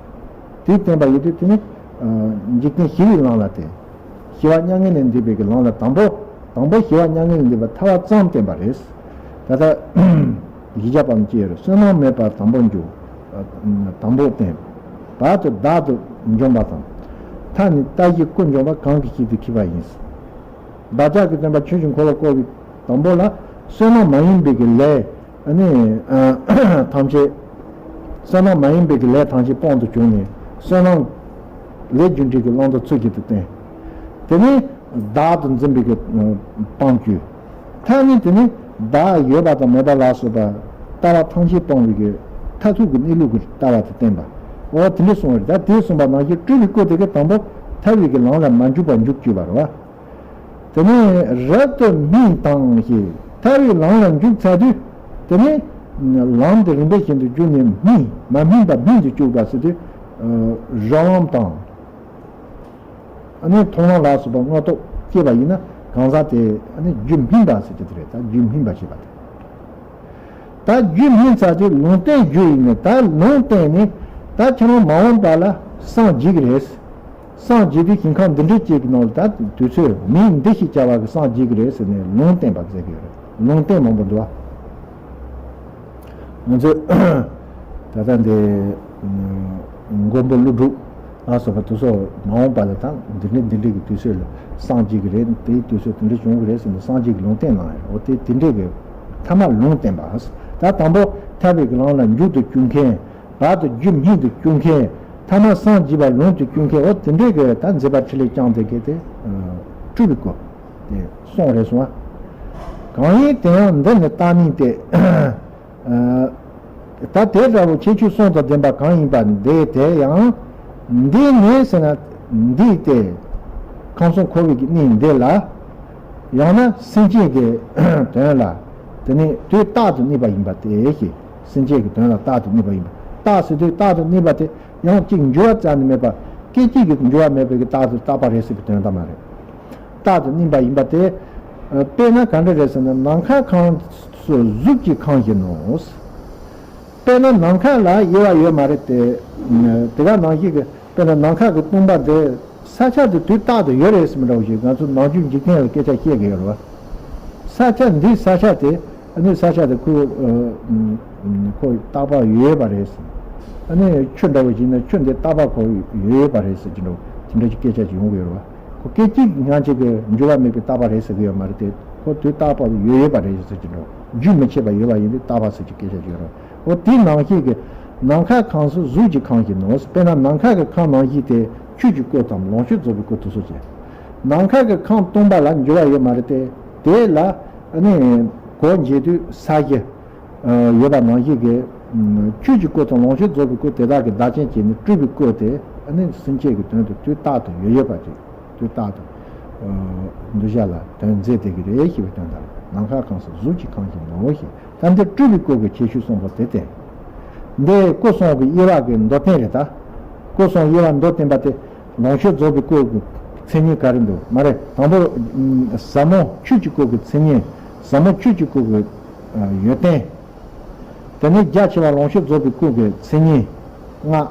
དེ་བསྟན་པ་ཡིན་དུས་དེ་ནི་འཇིག་རྟེན་ཞི་བའི་ལམ་ལ་བསྟན། ཞི་བ་མྱ་ངན་ལས་འདས་པའི་གི་ལམ་ལ་དང་པོ། དང་པོ་ཞི་བ་མྱ་ངན་ལས་འདས་པ་ཐར་བ་ཙམ་བསྟན་པ་རེད། ད་ལྟ་བཞི་བརྒྱ་པའམ་ཅི་ཡོད་རེད། བསོད་ནམས་མེད་པར་དང་པོ་འཇུག་དང་པོ་བསྟན། བར་དུ་བདག་ཏུ་འཇོམས་པ་དང་། མཐར་ནི་ལྟ་བཞི་སྐུ་འཇོམས་པ་གང་གིས་ཤིན་ཏུ་མཁྱེན་པ་ཡིན། བདག་ཅག་གི་སྟོན་པ་ཆོས་ཀྱི་འཁོར་ལོ་བསྐོར་བའི་དང་པོ་ལ་བསོད་ནམས་མ་ཡིན་པའི་གི་ལས། ཨ་ནི་ཐམས་ཅད། བསོད་ནམས་མ་ཡིན་པའི་གི་ལས་ཐམས་ཅད་སྤངས་ཏེ་བྱུང་ནས་བསོད་ནམས། ལས་རྒྱུ་འབྲས་ཀྱི་བླང་དོར་ཚུལ་བཞིན་དུ་བསྟན། དེ་ནས་བདག་ཏུ་འཛིན་པའི་གི་སྤང་བཅུ། མཐར་ནི་དེ་ནི་བདག་ཡོད་པ་དང་མེད་པ་ལ་སོགས་པ་ལྟ་བ་ཐམས་ཅད་སྤངས་པའི་གི་མཐར་ཐུག་གི་གནས་ལུགས་ཀྱི་ལྟ་བ་དེ་བསྟན་པ། འོ་དེ་འདྲ་གསུངས་པ་རེད། ད་དེ་གསུངས་པ་ནང་བཞིན་སྤྲུལ་པའི་སྐུ་དེ་གིས་དང་པོ་ཐར་བའི་གི་ལམ་ལ་མ་འཇུག་པ་འཇུག་བཅུག་པ་རེད་བ། དེ་ནས་རབ་ཏུ་སྨིན་དང་ཞེས། ཐར་བའི་ལམ་ལ་འཇུག་ཚར་དུས། དེ་ནས་ལམ་དེ་རིམ་པས་བཞིན་དུ་བརྒྱུད་ནས་སྨིན། མ་སྨིན་པ་སྨིན་དུ་བཅུག་པ་ཟེར་དུས། རབ་ལམ་དང་། ཨ་ནི་མཐོང་ལམ་ལ་སོགས་པ་དངོས་སྟོབས་སྐྱེས་པ་ཡིན་ན་གང་ཟག་དེ་ཨ་ནི་རྒྱུད་སྨིན་པ་ཟེར་གྱི་དེ་རེད། ད་རྒྱུད་སྨིན་པ་ཞེས་པ་དེ། ད་རྒྱུད་སྨིན་ཚར་དུས་ལུང་བསྟན་རྒྱུ་ཡིན་ནས། ད་ལུང་བསྟན་ནས་ད་ཁྱེད་རང་མ་འོངས་པ་ལ་སངས་རྒྱས་ཀྱི་རེད། སངས་རྒྱས་དུས་ཞིང་ཁམས་འདི་འདྲའི་ཅིག་གི་ནང་ལ་ད་དུས་ཚོད་མིང་འདི་ཞེས་བྱ་བ་གི་སངས་རྒྱས་ཀྱི་རེད་ཟེར་ནས་ལུང་བསྟན་པ་མཛད་ཀྱི་ཡོད་རེད། ལུང་བསྟན་མང་པོ་འདུག་བ། ང་ཚོས་ད་ལྟ་འདི་མགོན་པོ་ཀླུ་སྒྲུབ་ལ་སོགས་པ་དེ་ཚོ་མ་འོངས་པ་ལ་ད་འདི་འདྲའི་འདི་འདྲའི་གི་དུས་ཚོད་ལ་སངས་རྒྱས་ཀྱི་རེད། དེའི་དུས་ཚོད་དེ་འདྲ་བྱུང་གི་རེད་ཟེར་ནས་སངས་རྒྱས་ཀྱི་ལུང་བསྟན་གནང་ཡོད། འོ་དེ་དེ་འདྲའི་གི་ཐ་མ་ལུང་བསྟན་པ། ད་དང་པོ་ཐར་པའི་གི་ལམ་ལ་འཇུག་ཏུ་བཅུག་མཁན། བར་དུ་རྒྱུད་སྨིན་དུ་བཅུག་མཁན། ཐ་མ་སངས་རྒྱས་པ་ལུང་དུ་བཅུག་མཁན། འོ་དེ་འདྲའི་གི་ད་མཛད་པ་འཕྲིན་ལས་བསྐྱངས་ཏེ་གི་དེ་སྤྲུལ་པའི་སྐུ་དེ་གསུངས་རེད་གསུངས་པ། གང་ཡིན་དེ་ཡང་འདི་ནི་རྟག་གནས་ཏེ། ད་དེ་འདྲ་བོ་ཁྱད་ཆོས་གསུམ་དང་ལྡན་པ་གང་ཡིན་པ་འདི་དེ་ཡང་། འདི་ནི་ཟེར་ན་འདི་སྟེ། ཁམས་གསུམ་འཁོར་བའི་གི་གནས་འདི་ལ། ཡང་ན་སེམས་ཅན་གྱི་དོན་ལ། དེ་ནི་དུས་རྟག་ཏུ་གནས་པ་ཡིན་པ་སྟེ་ཞེས། སེམས་ཅན་གྱི་དོན་ལ་རྟག་ཏུ་གནས་པ་ཡིན་པ། རྟག་ཟེར་དུས་རྟག་ཏུ་གནས་པ་དེ་ཡང་གཅིག་འགྱུར་བ་རྩ་ནས་མེད་པ། སྐད་ཅིག་གིས་འགྱུར་བ་མེད་པའི་གི་རྟག་ཏུ་རྟག་པ་རེད་ཟེར་བའི་དོན་དག་མ་རེད། རྟག་ཏུ་གནས་པ་ཡིན་པ་དེ། དཔེར་ན་ག་འདྲ་རེད་ཟེར་ན་ནམ་མཁའ་ཁམས་སུ་གཟུགས་ཀྱི་ཁམས་བཞིན་ནོ། དཔེར་ན་ནམ་མཁའ་ལ་དབྱེ་བ་ཡོད་མ་རེད་དེ། དེ་ག་ནང་བཞིན་གྱི་དཔེར་ན་ནམ་མཁའ་གི་སྟོང་པ་དེ་ས་ཆ་དེ་དུས་རྟག་ཏུ་ཡོད་རེད་ཟེར་མི་འདྲ་བོ་ཞིག་ང་ཚོ་ནམ་རྒྱུན་འཇིག་རྟེན་ལ་སྐད་ཆ་བཤད་ཀྱི་ཡོད་རེད་བ། ས་ཆ་འདི་ས་ཆ་དེ་ཨ་ནི་ས་ཆ་དེ་ཁོ་ཁོ་རྟག་པ་ཡོད་པ་རེད་ཟེར། ཨ་ནི་ཆུ་འདྲ་བོ་ཞིག་ན་ཆུ་འདི་རྟག་པ་ཁོ་ཡོད་པ་རེད་ཟེར་གྱི་འདྲ་བོ་དེ་འདྲ་ཞིག་སྐད་ཆ་ཞིག་ཡོང་གི་ཡོད་རེད་བ། སྐད་ཅིག་སྔ་ཕྱི་གི་འགྱུར་བ་མེད་པའི་རྟག་པ་རེད་ཟེར་གི་ཡོད་མ་རེད་དེ། ཁོ་དུས་རྟག་པ་ཡོད་ཡོད་པ་རེད་ཟེར་གྱི་འགྲོ། རྒྱུན་མི་འཆད་པ་ཡོད་པ་ཡིན་དུས་རྟག་པ་ཟེར་གྱི་སྐད་ཆ་ཡོད་རེད། འོ་དེའི་ནང་བཞིན་གྱི་ནམ་མཁའ་ཁམས་སུ་གཟུགས་ཀྱི་ཁམས་ཀྱི་ནང་། དཔེར་ན་ནམ་མཁའ་གི་ཁམས་ནང་བཞིན་དེ་ཆོས་ཀྱི་སྐུ་དང་ལོངས་སྤྱོད་རྫོགས་པའི་སྐུ་དེ་ཚོ་བྱས། ནམ་མཁའ་གི་ཁམས་སྟོང་པ་ལ་འགྱུར་བ་ཡོད་མ་རེད་དེ། དེ་ལ་ཨ་ནི་གོ་འབྱེད་དུས་ས་གཞི་ཡོད་པ་ནང་བཞིན་གྱི་ཆོས་ཀྱི་སྐུ་དང་ལོངས་སྤྱོད་རྫོགས་པའི་སྐུ་དེ་དག་གི་བདག་རྐྱེན་བྱས་ནས་སྤྲུལ་པའི་སྐུ་དེ་ཨ་ནི་སེམས་ཅན་གྱི་དོན་དུ་དུས་རྟག་ཏུ་ཡོད་ཡོད་པ་ཅིག་དུས་རྟག་ཏུ་འདུ་བྱ་ལ་དོན་མཛད་བསྡད་ཀྱི་རེད་ཞེས་པའི་དོན་དག་ནམ་མཁའ་ཁམས་སུ་གཟུགས་ཀྱི་ཁམས་ཀྱི་ནང་ཞེས། ད་འདིར་སྤྲུལ་པའི་སྐུ་གི་ཁྱད་ཆོས་གསུངས་པ་དེ་སྟེ། འདི་སྐུ་གསུམ་གྱི་དབྱེ་བ་གི་མདོར་བསྟན་རེད་ད། སྐུ་གསུམ་དབྱེ་བ་མདོར་བསྟན་པ་དེ། ལོངས་སྤྱོད་རྫོགས་པའི་སྐུ་གི་མཚན་ཉིད་ག་རེ་འདུག་མ་རེད། དང་པོ་ཟབ་མོ་ཆོས་ཀྱི་སྐུ་གི་མཚན་ཉིད། ཟབ་མོ་ཆོས་ཀྱི་སྐུ་གི་ཡོན་ཏན། དེ་ནས་རྒྱ་ཆེ་བ་ལོངས་སྤྱོད་རྫོགས་པའི་སྐུ་གི་མཚན་ཉིད་ལྔ།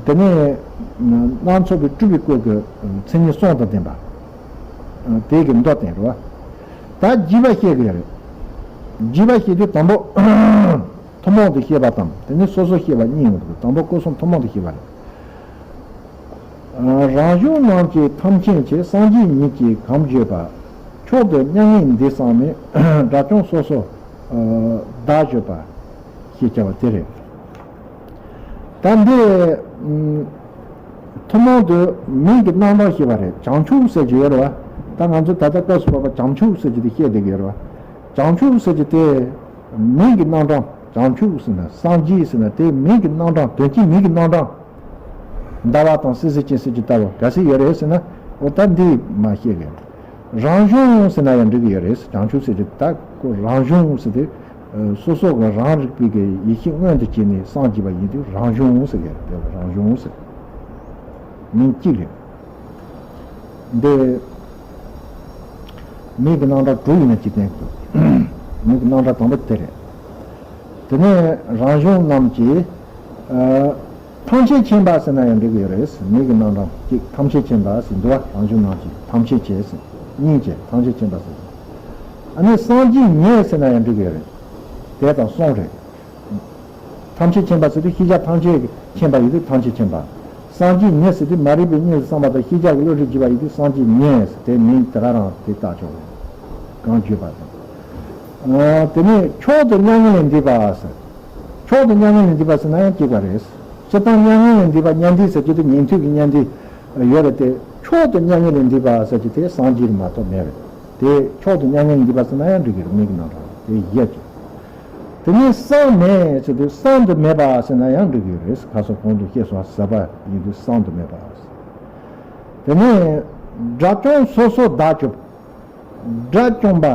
དེ་ནས་སྣ་ཚོགས་པའི་སྤྲུལ་པའི་སྐུ་གི་མཚན་ཉིད་གསུམ་དང་ལྡན་པ། དེ་གི་མདོ་དེ་རེད་བ། ད་རྒྱས་པ་བཤད་གི་ཡོད་རེད། རྒྱས་པ་བཤད་དུས་དང་པོ་ཐུན་མོང་དུ་བཤད་པ་དང་དེ་ནས་སོ་སོར་བཤད་པ་གཉིས་ཡོང་གི་འདུག་དང་པོ་སྐུ་གསུམ་ཐུན་མོང་དུ་བཤད་པ་རེད། རང་གཞུང་རྣམས་ཀྱི་ཐམས་ཅད་ཆེ། སངས་རྒྱས་ཉིད་ཀྱིས་གང་བརྗོད་པ། མཆོག་ཏུ་མྱ་ངན་འདས་བསམ་མེད། དགྲ་བཅོམ་སོ་སོར་བདག་བརྗོད་པ། ཞེས་བྱ་བ་དེ་རེད། ད་འདི་ཐུན་མོང་དུ་མིང་གི་རྣམ་གྲངས་ཤེས་པ་རེད། བྱང་ཆུབ་ཟེར་གྱི་ཡོད་རེད་བ། ད་ང་ཚོ་ད་ལྟ་སྐབས་སུ་བབ་པ་བྱང་ཆུབ་ཟེར་གྱི་དེ་བཤད་བསྡད་ཀྱི་ཡོད་རེད་བ། བྱང་ཆུབ་ཟེར་གྱི་དེ་མིང་གི་རྣམ་གྲངས། བྱང་ཆུབ་ཟེར་ན་སངས་རྒྱས་ཟེར་ན་དེ་མིང་གི་རྣམ་གྲངས། དོན་གྱི་མིང་གི་རྣམ་གྲངས། ཟླ་བ་དང་སྲིད་གསེར་ཅན་གསེར་གྱི་རྟ་བོ་ག་ཚོད་ཡོད་རེད་ཟེར་ན། འོ་ད་འདི་མ་བཤད་གི། རང་གཞུང་ཟེར་ན་ཡང་འགྲིག་གི་ཡོད་རེད། བྱང་ཆུབ་ཟེར་དུས་ད་ཁོ་རང་གཞུང་ཟེར་དུས་སོ་སོ་གི་རང་རིག་པའི་གི་ཡེ་ཤེས་མངོན་དུ་བྱས་ནས་སངས་རྒྱས་པ་ཡིན་དུས་རང་གཞུང་ཟེར་གི་རེད། དེ་ལ་རང་གཞུང་ཟེར། མིང་གཅིག་རེད། འདི་མིང་གི་རྣམ་གྲངས་དྲུག་ཡིན་ན་གཅིག་བསྟན་གི་འདུག་མིང་གི་རྣམ་གྲངས་དང་པོ་དེ་རེད། དེ་ནས་རང་གཞུང་རྣམས་ཀྱི་ཨ། ཐམས་ཅད་མཁྱེན་པ་ཟེར་ན་ཡང་འགྲིག་གི་ཡོད་རེད། མིང་གི་རྣམ་གྲངས་གཅིག་ཐམས་ཅད་མཁྱེན་པ་ཟེར་འདུག་བ། རང་གཞུང་རྣམས་ཀྱི་ཐམས་ཅད་མཁྱེན་ཟེར། སྙིང་རྗེ་ཐམས་ཅད་མཁྱེན་པ་ཟེར། ཨ་ནི་སངས་རྒྱས་ཉིད་ཟེར་ན་ཡང་འགྲིག་གི་ཡོད་རེད། དེ་དང་གསུམ་རེད། ཐམས་ཅད་མཁྱེན་པ་ཟེར་དུས་ཤེས་བྱ་ཐམས་ཅད་མཁྱེན་པ་ཡིན་དུས་ཐམས་ཅད་མཁྱེན་པ། སངས་རྒྱས་ཉིད་ཟེར་དུས་མ་རིག་པའི་གཉིད་ལས་སངས་པ་དང་ཤེས་བྱ་གི་བློ་རིག་བརྗོད་པ་ཡིན་དུས་སངས་རྒྱས་ཉིད་ཟེར། དེ་མིང་དེ་ག་རང་དེ་བཏགས་ཆོག་རེད། གང་བརྗོད་པ་དང་། ཨ། དེ་ནས་མཆོག་ཏུ་མྱ་ངན་ལས་འདས་པ་ཟེར། མཆོག་ཏུ་མྱ་ངན་ལས་འདས་པ་ཟེར་ན་ཡང་གཅིག་པ་རེད། སྤྱིར་བཏང་མྱ་ངན་ལས་འདས་པ་མྱ་འདས་ཟེར་གྱི་དེ་ཉན་ཐོས་ཀྱི་མྱ་འདས་ཡོད་རེད་དེ། མཆོག་ཏུ་མྱ་ངན་ལས་འདས་པ་ཟེར་གྱི་དེ་སངས་རྒྱས་མ་གཏོགས་མེད་རེད། དེ་མཆོག་ཏུ་མྱ་ངན་ལས་འདས་པ་ཟེར་ན་ཡང་འགྲིག་གི་རེད། མིང་གི་རྣམ་གྲངས་དེ་བཞི་ཅིག་དེ་ནས་བསམ་མེད་ཟེར་དུས་བསམ་དུ་མེད་པ་ཟེར་ན་ཡང་འགྲིག་གི་རེད། ཁ་སང་གོང་དུ་བཤད་སོང་། ཟབ་པ་ཡིན་དུས་བསམ་དུ་མེད་པ། དེ་ནས་དགྲ་བཅོམ་སོ་སོར་བདག་བརྗོད། དགྲ་བཅོམ་པ།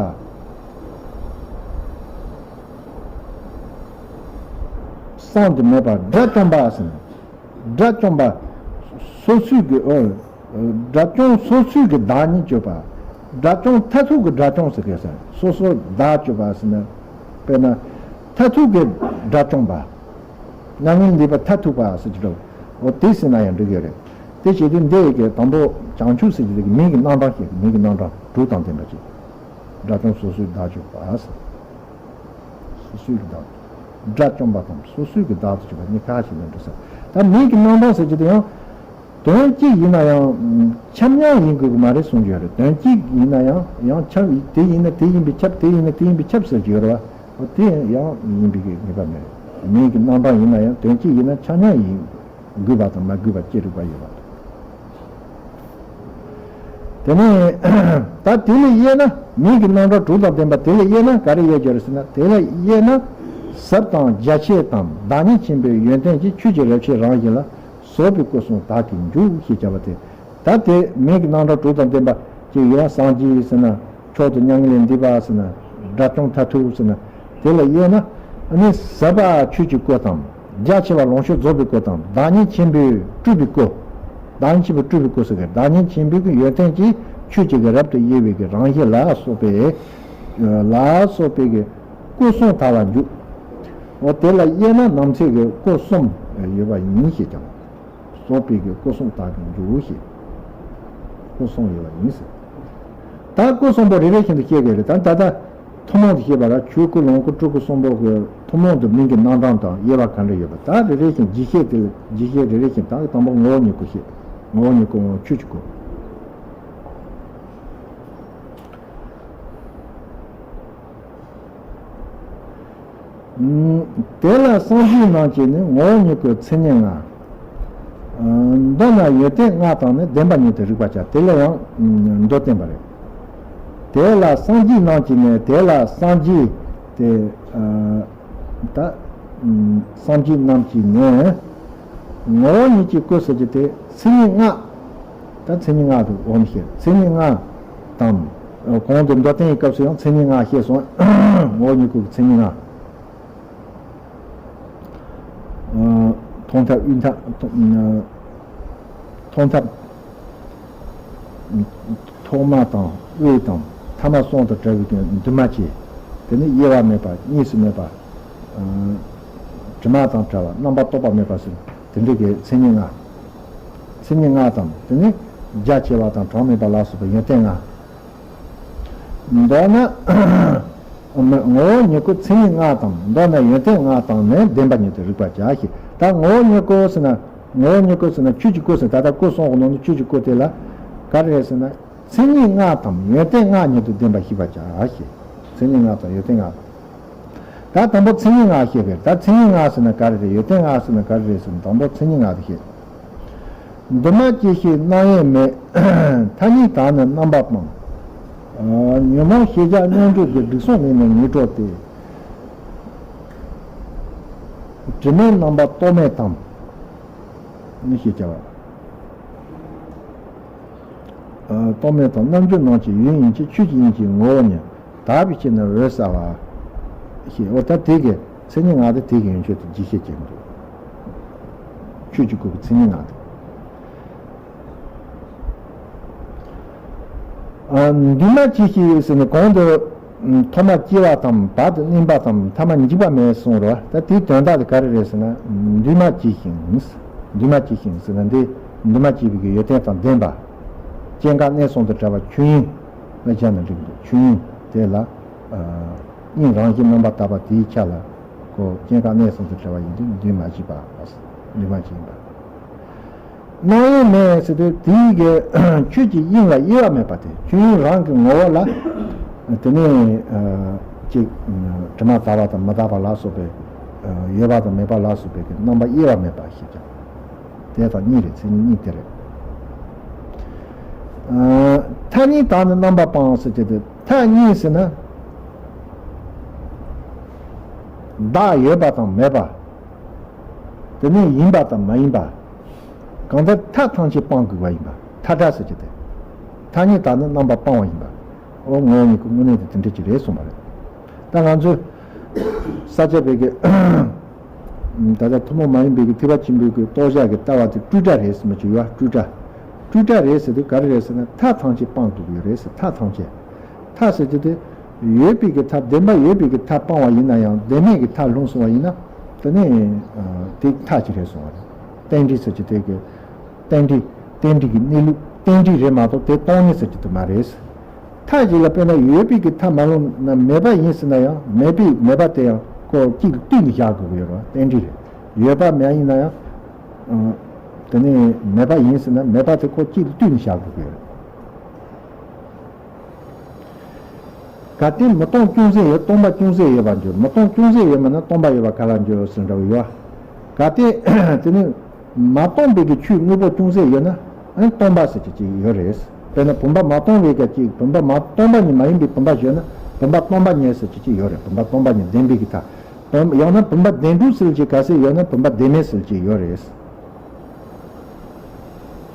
བསམ་དུ་མེད་པ་དགྲ་བཅོམ་པ་ཟེར་ན། དགྲ་བཅོམ་པ། སོ་སོའི་གི་ཨོ། དགྲ་བཅོམ་སོ་སོའི་གི་བདག་ཉིད་བརྗོད་པ། དགྲ་བཅོམ་མཐར་ཐུག་གི་དགྲ་བཅོམ་ཟེར་གི་ཟེར། སོ་སོར་བདག་བརྗོད་པ་ཟེར་ན། དཔེར་ན། མཐར་ཐུག་གི་དགྲ་བཅོམ་པ། མྱ་ངན་འདས་པ་མཐར་ཐུག་པ་ཟེར་གྱི་འདུག་འོ་དེ་ཟེར་ན་ཡང་འགྲིག་གི་རེད། དེ་བྱེད་དུས་འདི་ཡི་གེ་དང་པོ་བྱང་ཆུབ་ཟེར་གྱི་དེ་གི་མིང་གི་རྣམ་གྲངས་ཤིག་མིང་གི་རྣམ་གྲངས་དྲུག་དང་ལྡན་པ་ཅིག་དགྲ་བཅོམ་སོ་སོའི་བདག་བརྗོད་པ་ཟེར། སོ་སོའི་གི་བདག་དགྲ་བཅོམ་པ་དང་སོ་སོའི་གི་བདག་ཏུ་གྱུར་པ་གཉིས་ཀ་ཞིག་ལ་འགྲོ་ས། ད་མིང་གི་རྣམ་གྲངས་ཟེར་གྱི་དེ་ཡང་དོན་གཅིག་ཡིན་ན་ཡང་ཁྱབ་མཉམ་ཡིན་དགོས་ཀྱི་མ་རེད་གསུང་གི་ཡོད་རེད། དོན་གཅིག་ཡིན་ན་ཡང་ཡང་ཁྱབ་དེ་ཡིན་ན་དེ་ཡིན་པས་ཁྱབ། དེ་ཡིན་ན་དེ་ཡིན་པས་ཁྱབ་ཟེར་གྱི་ཡོད་རེད་བ། འོ་དེ་ཡང་ཡིན་པའི་གི་ངེས་པ་མེད། མིང་གི་རྣམ་གྲངས་ཡིན་ན་ཡང་དོན་གཅིག་ཡིན་ན་ཆ་མཉམ་ཡིན་དགོས་པ་དང་མ་དགོས་པ་ཅི་རིགས་པ་ཡོད་པ་དང་། དེ་ནས་ད་དེ་ལས་དབྱེ་ན་མིང་གི་རྣམ་གྲངས་དྲུག་དང་ལྡན་པ་དེ་ལས་དབྱེ་ན་ག་རེ་དབྱེ་རྒྱུ་རེད་ཟེར་ན། དེ་ལས་དབྱེ་ན་ཟབ་དང་རྒྱ་ཆེ་དང་བདག་ཉིད་ཆེན་པོའི་ཡོན་ཏན་གྱི་ཆོས་ཀྱི་རབ་ཆད་རང་བཞིན་ལ་སོགས་པའི་སྐུ་གསུམ་དག་གིས་འཇུག་ཞེས་བྱ་བ་སྟེ། ད་དེ་མིང་གི་རྣམ་གྲངས་དྲུག་དང་ལྡན་པ་ཅིག་ཡོད། སངས་རྒྱས་ཟེར་ན། མཆོག་ཏུ་མྱ་ངན་ལས་འདས་པ་ཟེར་ན། དགྲ་བཅོམ་མཐར་ཐུག་ཟེར་ན། དེ་ལ་དབྱེ་ན་ནི་ཟབ་པ་ཆོས་ཀྱི་སྐུ་དང་། རྒྱ་ཆེ་བ་ལོངས་སྤྱོད་རྫོགས་པའི་སྐུ་དང་། བདག་ཉིད་ཆེན་པོས་སྤྲུལ་པའི་སྐུ། བདག་ཉིད་ཆེན་པོས་སྤྲུལ་པའི་སྐུ་ཟེར་གི། བདག་ཉིད་ཆེན་པོའི་གི་ཡོན་ཏན་གྱི་ཆོས་ཀྱི་གི་རབ་ཏུ་དབྱེ་བའི་གི་རང་བཞིན་ལ་སོགས་པའི། ལ་སོགས་པའི་གི་སྐུ་གསུམ་དག་ལ་འཇུག་འོ་དེ་ལ་དབྱེ་ན་ནམ་འཚེ་གི་སྐུ་གསུམ་ཡོད་པ་ཡིན་ཞེས་ཀྱང་། སོགས་པའི་གི་སྐུ་གསུམ་དག་གིས་འཇུག་ཞེས། སྐུ་གསུམ་ཡོད་པ་ཡིན་ཟེར། ད་སྐུ་གསུམ་པོ་རེ་རེ་བཞིན་དུ་བཤད་དགོས་རེད། ད་ད་ལྟ་ཐུན་མོང་དུ་བཤད་པ་ལ་ཆོས་སྐུ་ལོངས་སྐུ་སྤྲུལ་སྐུ་གསུམ་པོ་གི་ཐུན་མོང་དུ་མིང་གི་རྣམ་གྲངས་དང་དབྱེ་བ་ག་འདྲ་ཡོད་པ། ད་རེ་རེ་བཞིན་རྒྱས་བཤད་དེ་ལ་རྒྱས་བཤད་རེ་རེ་བཞིན། ད་གི་དང་པོ་ངོ་བོ་ཉིད་སྐུ་བཤད། ངོ་བོ་ཉིད་སྐུ་ངོ་བོ་ཆོས་ཀྱི་སྐུ། དེ་ལ་སངས་རྒྱས་རྣམས་ཀྱིས་ནི་ངོ་བོ་ཉིད་ཀྱི་མཚན་ཉིད་ལྔ། མདོར་ན་ཡོན་ཏན་ལྔ་དང་ནི་བདེན་པ་ཉིད་དུ་རིག་པར་བྱ། དེ་ལ་ཡང་མདོར་བསྟན་པ་རེད། དེ་ལ་སངས་རྒྱས་རྣམས་ཀྱིས་ནི། དེ་ལ་སངས་རྒྱས་དེ། ད། སངས་རྒྱས་རྣམས་ཀྱིས་ནི། ངོ་བོ་ཉིད་ཀྱི་སྐུ་ཟེར་རྒྱུ་དེ་མཚན་ཉིད་ལྔ། ད་མཚན་ཉིད་ལྔ་དུ་འོ་མི་ཤེས། མཚན་ཉིད་ལྔ་དང་། གོང་དུ་མདོར་བསྟན་གྱི་སྐབས་སུ་ཡང་མཚན་ཉིད་ལྔ་བཤད་སོང་། ངོ་བོ་ཉིད་སྐུ་གི་མཚན་ཉིད་ལྔ། མཐོང་ཐབས་དབུས་མཐའ། མཐོང་ཐབས། ཐོག་མ་དང་དབུས་དང་ཐ་མ་གསུམ་དང་བྲལ་བའི་འདུས་མ་བྱས། དེ་ནི་དབྱེ་བ་མེད་པ། གཉིས་སུ་མེད་པ། དྲི་མ་དང་བྲལ་བ། རྣམ་པར་རྟོག་པ་མེད་པ་ཟེར། དེ་འདྲ་གི་མཚན་ཉིད་ལྔ། མཚན་ཉིད་ལྔ་དང་། དེ་ནི་རྒྱ་ཆེ་བ་དང་གྲངས་མེད་པ་ལ་སོགས་པའི་ཡོན་ཏན་ལྔ། མདོར་ན། ངོ་བོ་ཉིད་སྐུ་མཚན་ཉིད་ལྔ་དང་། མདོར་ན་ཡོན་ཏན་ལྔ་དང་ནི་བདེན་པ་ཉིད་དུ་རིག་པར་བྱ་ཞེས། ད་ངོ་བོ་ཉིད་སྐུ་ཟེར་ན། ངོ་བོ་ཉིད་སྐུ་ཟེར་ན་ཆོས་ཀྱི་སྐུ་ཟེར། ད་ལྟ་སྐུ་གསུམ་གྱི་ནང་ནས་ཆོས་ཀྱི་སྐུ་དེ་ལ་ག་རེ་རེད་ཟེར་ན། མཚན་ཉིད་ལྔ་དང་ཡོན་ཏན་ལྔ་ཉིད་དུ་བདེན་པར་ཤེས་པར་བྱ་ཞེས། མཚན་ཉིད་ལྔ་དང་ཡོན་ཏན་ལྔ་དང་། ད་དང་པོ་མཚན་ཉིད་ལྔ་བཤད་པས། ད་མཚན་ཉིད་ལྔ་ཟེར་ན་ག་རེ་རེད། ཡོན་ཏན་ལྔ་ཟེར་ན་ག་རེ་རེད་ཟེར་ན། དང་པོ་མཚན་ཉིད་ལྔ་དེ་བཤད། འདུས་མ་བྱས་ཤིང་རྣམ་གཡེང་མེད། མཐའ་གཉིས་དག་ནི་རྣམ་པར་སྤངས། ཉོན་མོངས་ཞེན་ཆགས་རྣམ་གྲོལ་གྱི། དྲུག་སོང་ནས་ནི་ངེས་འགྲོ་སྟེ། དྲི་མེད་རྣམ་པར་རྟོག་མེད་དང་། ནི་ཞེས་བྱ་བ། རྟོག་མེད་དང་། རྣལ་འབྱོར་རྣམས་ཀྱི་ཡུལ་ཡིན་གྱི། ཆོས་ཀྱི་དབྱིངས་ཀྱི་ངོ་བོ་ཉིད། དག་པའི་ཕྱིར་ནི་འོད་གསལ་བ། ཞེས། འོ་ད་དེ་གི་མཚན་ཉིད་ལྔ་དེ་དེ་གི་ཡོན་ཆོས་དེ་རྒྱས་བཤད་བྱེད་ཀྱི་འདུག་ཆོས་ཀྱི་སྐུ་གི་མཚན་ཉིད་ལྔ་དེ། འདུས་མ་བྱས་ཤིང་ཟེར་ནས་གོང་དུ། ཐོག་མ་སྐྱེ་བ་དང་། བར་དུ་གནས་པ་དང་། ཐ་མ་འཇིག་པ་མེད་གསུངས་རོ། ད་དེའི་དོན་དག་དེ་ག་རེ་རེད་ཟེར་ན། འདུས་མ་བྱས་ཤིང་། འདུས་མ་བྱས་ཤིང་ཟེར་ན་འདི་འདུས་མ་བྱས་པའི་གི་ཡོན་ཏན་དང་ལྡན་པ། སྐྱེ་འགག་གནས་གསུམ་དང་བྲལ་བ་ཆོས་དབྱིངས་ལ་སྦྱར་ན་འགྲིག་འདུག་ཆོས་དབྱིངས་དེ་ལ། དབྱིངས་རང་བཞིན་རྣམ་པར་དག་པ་དེའི་ཆ་ལ་ཁོ་སྐྱེ་འགག་གནས་གསུམ་དུ་བྲལ་བ་ཡིན་དུས་འདུས་མ་བྱས་པ། འདུས་མ་བྱས་ཡིན་པ། རྣམ་གཡེང་མེད་ཟེར་དུས་དེའི་གི་ཆོས་ཀྱི་དབྱིངས་ལ་དབྱེ་བ་མེད་པ་དེ། ཆོས་དབྱིངས་རང་གི་ངོ་བོ་ལ། དེ་ནས་ཅིག་དྲི་མ་དག་པ་དང་མི་དག་པ་ལ་སོགས་པའི། ཡོད་པ་དང་མེད་པ་ལ་སོགས་པའི་གི་རྣམ་པ་དབྱེ་བ་མེད་པ་ཞེས་བྱ། དེ་དང་གཉིས་རེད། མཚན་ཉིད་གཉིས་དེ་རེད། མཐའ་གཉིས་དག་ནི་རྣམ་པར་སྤངས་ཟེར་གྱི་དེ། མཐའ་གཉིས་ཟེར་ན། བདག་ཡོད་པ་དང་མེད་པ། དེ་ནས་ཡིན་པ་དང་མ་ཡིན་པ། གང་ལྟར་མཐའ་ཐམས་ཅད་སྤང་དགོས་པ་ཡིན་པ། མཐའ་བྲལ་ཟེར་གྱི་དེ། མཐའ་གཉིས་དག་ནི་རྣམ་པར་སྤང་བ་ཡིན་པ། འོ་ངོ་བོ་ཉིད་ཀྱི་དངོས་གནས་དེ་དེ་འདྲ་ཅིག་རེད་གསུངས་པ་རེད། ད་ང་ཚོས་ས་སྐྱ་པའི་གི། ད་ལྟ་ཐུན་མོང་མ་ཡིན་པའི་གི་ཐེག་པ་ཆེན་པོའི་གི་རྟོགས་བྱ་གི་ལྟ་བ་དེ་སྤྲོས་བྲལ་རེད་ཟེར་མ་ཅིག་ཡོད། སྤྲོས་བྲལ། སྤྲོས་བྲལ་རེད་ཟེར་དུས་ག་རེ་རེད་ཟེར་ན། མཐའ་ཐམས་ཅད་སྤང་དགོས་ཀྱི་ཡོད་རེད་ཟེར། མཐའ་ཐམས་ཅད། མཐའ་ཟེར་རྒྱུ་དེ། ཡོད་པའི་གི་མཐའ། བདེན་པ་ཡོད་པའི་གི་མཐའ་སྤང་བ་ཡིན་ན་ཡང་། བདེན་མེད་ཀྱི་མཐའ་ལྷུང་སོང་བ་ཡིན་ན། དེ་ནི་དེ་མཐའ་ཅིག་རེད་གསུངས་པ་རེད། རྟེན་འབྲེལ་ཟེར་རྒྱུ་དེ་གི། རྟེན་འབྲེལ། རྟེན་འབྲེལ་གྱི་གནས་ལུགས་རྟེན་འབྲེལ་རེད་མ་གཏོགས་དེ་སྟོང་ཉིད་ཟེར་རྒྱུ་དེ་མ་རེད། མཐའ་ཞིག་ལ་དཔེར་ན་ཡོད་པའི་གི་མཐའ་མ་ལྷུང་ན་མེད་པ་ཡིན་ཟེར་ན་ཡང་། མེད་པའི་མེད་པ་དེ་ཡང་ཁོ་གཅིག་ལ་བསྟུན་ནས་བཞག་དགོས་ཀྱི་ཡོད་རེད། རྟེན་འབྲེལ་རེད། ཡོད་པ་མ་ཡིན་ན་ཡང་། དེ་ནི་མེད་པ་ཡིན་ཟེར་ན་མེད་པ་དེ་ཁོ་གཅིག་ལ་བསྟུན་ནས་བཞག་དགོས་ཀྱི་ཡོད་རེད། གལ་ཏེ་མི་སྟོང་ཅུང་ཟད་ཡོད། སྟོང་པ་ཅུང་ཟད་ཡོད་པར་འགྱུར། མི་སྟོང་ཅུང་ཟད་ཡོད་མིན་ན་སྟོང་པ་ཡོད་པ་ག་ལ་འགྱུར་ཟེར་འདྲ་བོ་ཡོད། གལ་ཏེ་དེ་ནི་མ་སྟོང་པའི་གི་ཆོས་དངོས་པོ་ཅུང་ཟད་ཡོད་ན། ཨ་ནི་སྟོང་པ་ཟེར་རྒྱུ་ཅིག་ཡོད་རེད། དཔེར་ན་བུམ་པ་མ་སྟོང་བའི་གི་ཅིག་བུམ་པ་མ་སྟོང་པ་ཉིད་མ་ཡིན་པའི་བུམ་པ་ཞིག་ཡོད་ན། བུམ་པ་སྟོང་པ་ཉིད་ཟེར་རྒྱུ་ཅིག་ཡོད་རེད། བུམ་པ་སྟོང་པ་ཉིད་བདེན་པའི་གི་མཐའ། བུམ། ཡང་ན་བུམ་པ་བདེན་གྲུབ་ཟེར་རྒྱུ་ག་ཚད་ཡོད་ན་བུམ་པ་བདེན་མེད་ཟེར་རྒྱུ་ཅིག་ཡོད་རེད།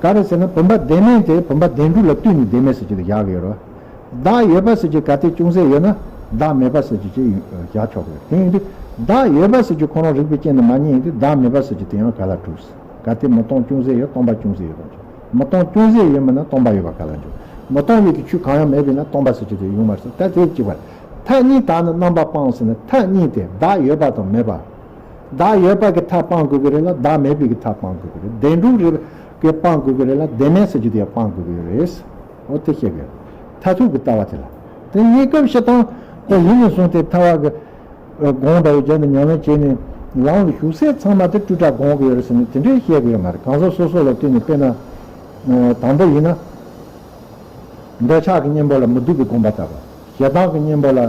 ག་རེ་ཟེར་ན་བུམ་པ་བདེན་མེད་དེ་བུམ་པ་བདེན་གྲུབ་ལ་ལྟོས་ནས་བདེན་མེད་ཟེར་རྒྱུ་དེ་བཞག་གི་ཡོད་རེད། བདག་ཡོད་པ་ཟེར་རྒྱུ་གལ་ཏེ་ཅུང་ཟད་ཡོད་ན་བདག་མེད་པ་ཟེར་རྒྱུ་ཅིག་བཞག་ཆོག་གི་རེད། དེ་ཡིན་དུས་བདག་ཡོད་པ་ཟེར་རྒྱུ་ཁོ་རང་རིགས་པས་དཔྱད་ནས་མ་རྙེད་ཡིན་དུས་བདག་མེད་པ་ཟེར་རྒྱུ་དེ་ཡང་ག་ལ་གྲུབ། གལ་ཏེ་མི་སྟོང་ཅུང་ཟད་ཡོད། སྟོང་པ་ཅུང་ཟད་ཡོད་པར་འགྱུར། མི་སྟོང་ཅུང་ཟད་ཡོད་མིན་ན་སྟོང་པ་ཡོད་པ་ག་ལ་འགྱུར། མི་སྟོང་བའི་གི་ཆོས་གང་ཡང་མེད་པས་ན་སྟོང་པ་ཟེར་རྒྱུ་དེ་ཡོང་མ་རེད་ཟེར། ད་དེ་གཅིག་པ་རེད། མཐའ་གཉིས་དག་ནི་རྣམ་པར་སྤངས་ཟེར་ན། མཐའ་གཉིས་དེ་བདག་ཡོད་པ་དང་མེད་པ། བདག་ཡོད་པ་གི་མཐའ་སྤང་དགོས་ཀྱི་རེད་ལ། བདག་མེད་པའི་གི་མཐའ་སྤང་དགོས་ཀྱི་རེད། བདེན་གྲུབ་རེད་གི་སྤང་དགོས་ཀྱི་རེད་ལ། བདེན་མེད་ཟེར་རྒྱུ་དེ་ཡང་སྤང་དགོས་ཀྱི་རེད། འོ་དེ་བཤད་དགོས། མཐར་ཐུག་གི་ལྟ་བ་དེ་ལ། དེ་གནས་སྐབས་སྤྱིར་བཏང་ཁོ་ཡིན་ནས་བཟུང་སྟེ་ཐར་བ་གི་སྒོམ་འདྲ་བོ་བརྒྱབ་ནས་ཉམས་ལེན་བྱས་ནས་ལམ་ལ་ཞུགས་ཚད་ཚང་མ་དེ་སྤྲོས་བྲལ་སྒོམ་གི་ཡོད་རེད་ཟེར་ནས་དེ་འདྲའི་བཤད་གི་ཡོད་མ་རེད། གང་ཟག་སོ་སོ་ལ་ལྟོས་ནས། དཔེར་ན། དང་པོ་ཡིན་ན། འདོད་ཆགས་ཀྱི་གཉེན་པོ་ལ་མི་སྡུག་པའི་སྒོམ་པ་ལྟ་བུ། ཞེ་སྡང་གི་གཉེན་པོ་ལ།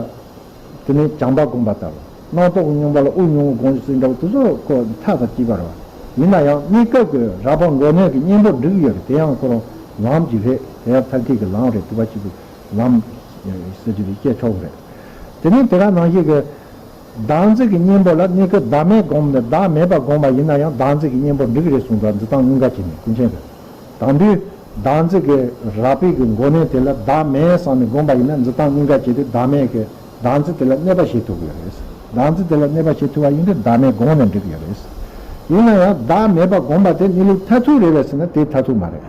དེ་ནས་བྱམས་པ་སྒོམ་པ་ལྟ་བུ། རྣམ་རྟོག་གི་སྙོམས་པ་ལ་དབུགས་ཉུང་ངུ་སྒོམ་རྒྱུ་ཟེར་འདྲ་བོ་དེ་ཚོ་ཁོ་མཐའ་དང་བཅས་པ་རེད་བ། ཡིན་ན་ཡང་གནས་སྐབས་ཀྱི་རགས་པ་མགོ་གནོན་གྱི་གཉེན་པོ་འགྲིག་ཡོད་རེད། དེ་ཡང་ཁོ་རང་ལམ་གྱི་རེད། དེ་ཡང་ཐབས་མཁས་ཀྱི་ལམ་རེད། དེ་བ་ཅིག་གི་ལམ་ཟེར་རྒྱུ་དེ་བཤད་ཆོག་གི་རེད། དེ་ནས་དེ་ག་ནང་བཞིན་གྱི་བདག་འཛིན་གྱི་གཉེན་པོ་ལ་གནས་སྐབས་བདག་མེད་སྒོམ་ནས་བདག་མེད་པ་སྒོམ་པ་ཡིན་ན་ཡང་བདག་འཛིན་གྱི་གཉེན་པོ་འགྲིག་རེད་གསུངས་འདུག་འཛིན་སྟངས་གཉིས་ཀ་བྱས་ནས་ཀུན་མཁྱེན་གྱིས། དང་དུས་བདག་འཛིན་གྱི་རགས་པའི་གི་མགོ་གནོན་དེ་ལ་བདག་མེད་བསམ་ནས་སྒོམ་པ་ཡིན་ན་འཛིན་སྟངས་གཉིས་ཀ་བྱས་ཏེ་བདག་མེད་ཀྱི་བདག་འཛིན་དེ་ལ་གནོད་པ་བྱེད་ཐུབ་ཀྱི་རེད། བདག་འཛིན་དེ་ལ་གནོད་པ་བྱེད་ཐུབ་པ་ཡིན་དུས་བདག་མེད་སྒོམ་ནས་འགྲིག་གི་རེད། ཡིན་ན་ཡང་བདག་མེད་པ་སྒོམ་པ་དེ་གནས་ལུགས་མཐར་ཐུག་རེད་པས་ཟེར་ན་དེ་མཐར་ཐུག་མ་རེད།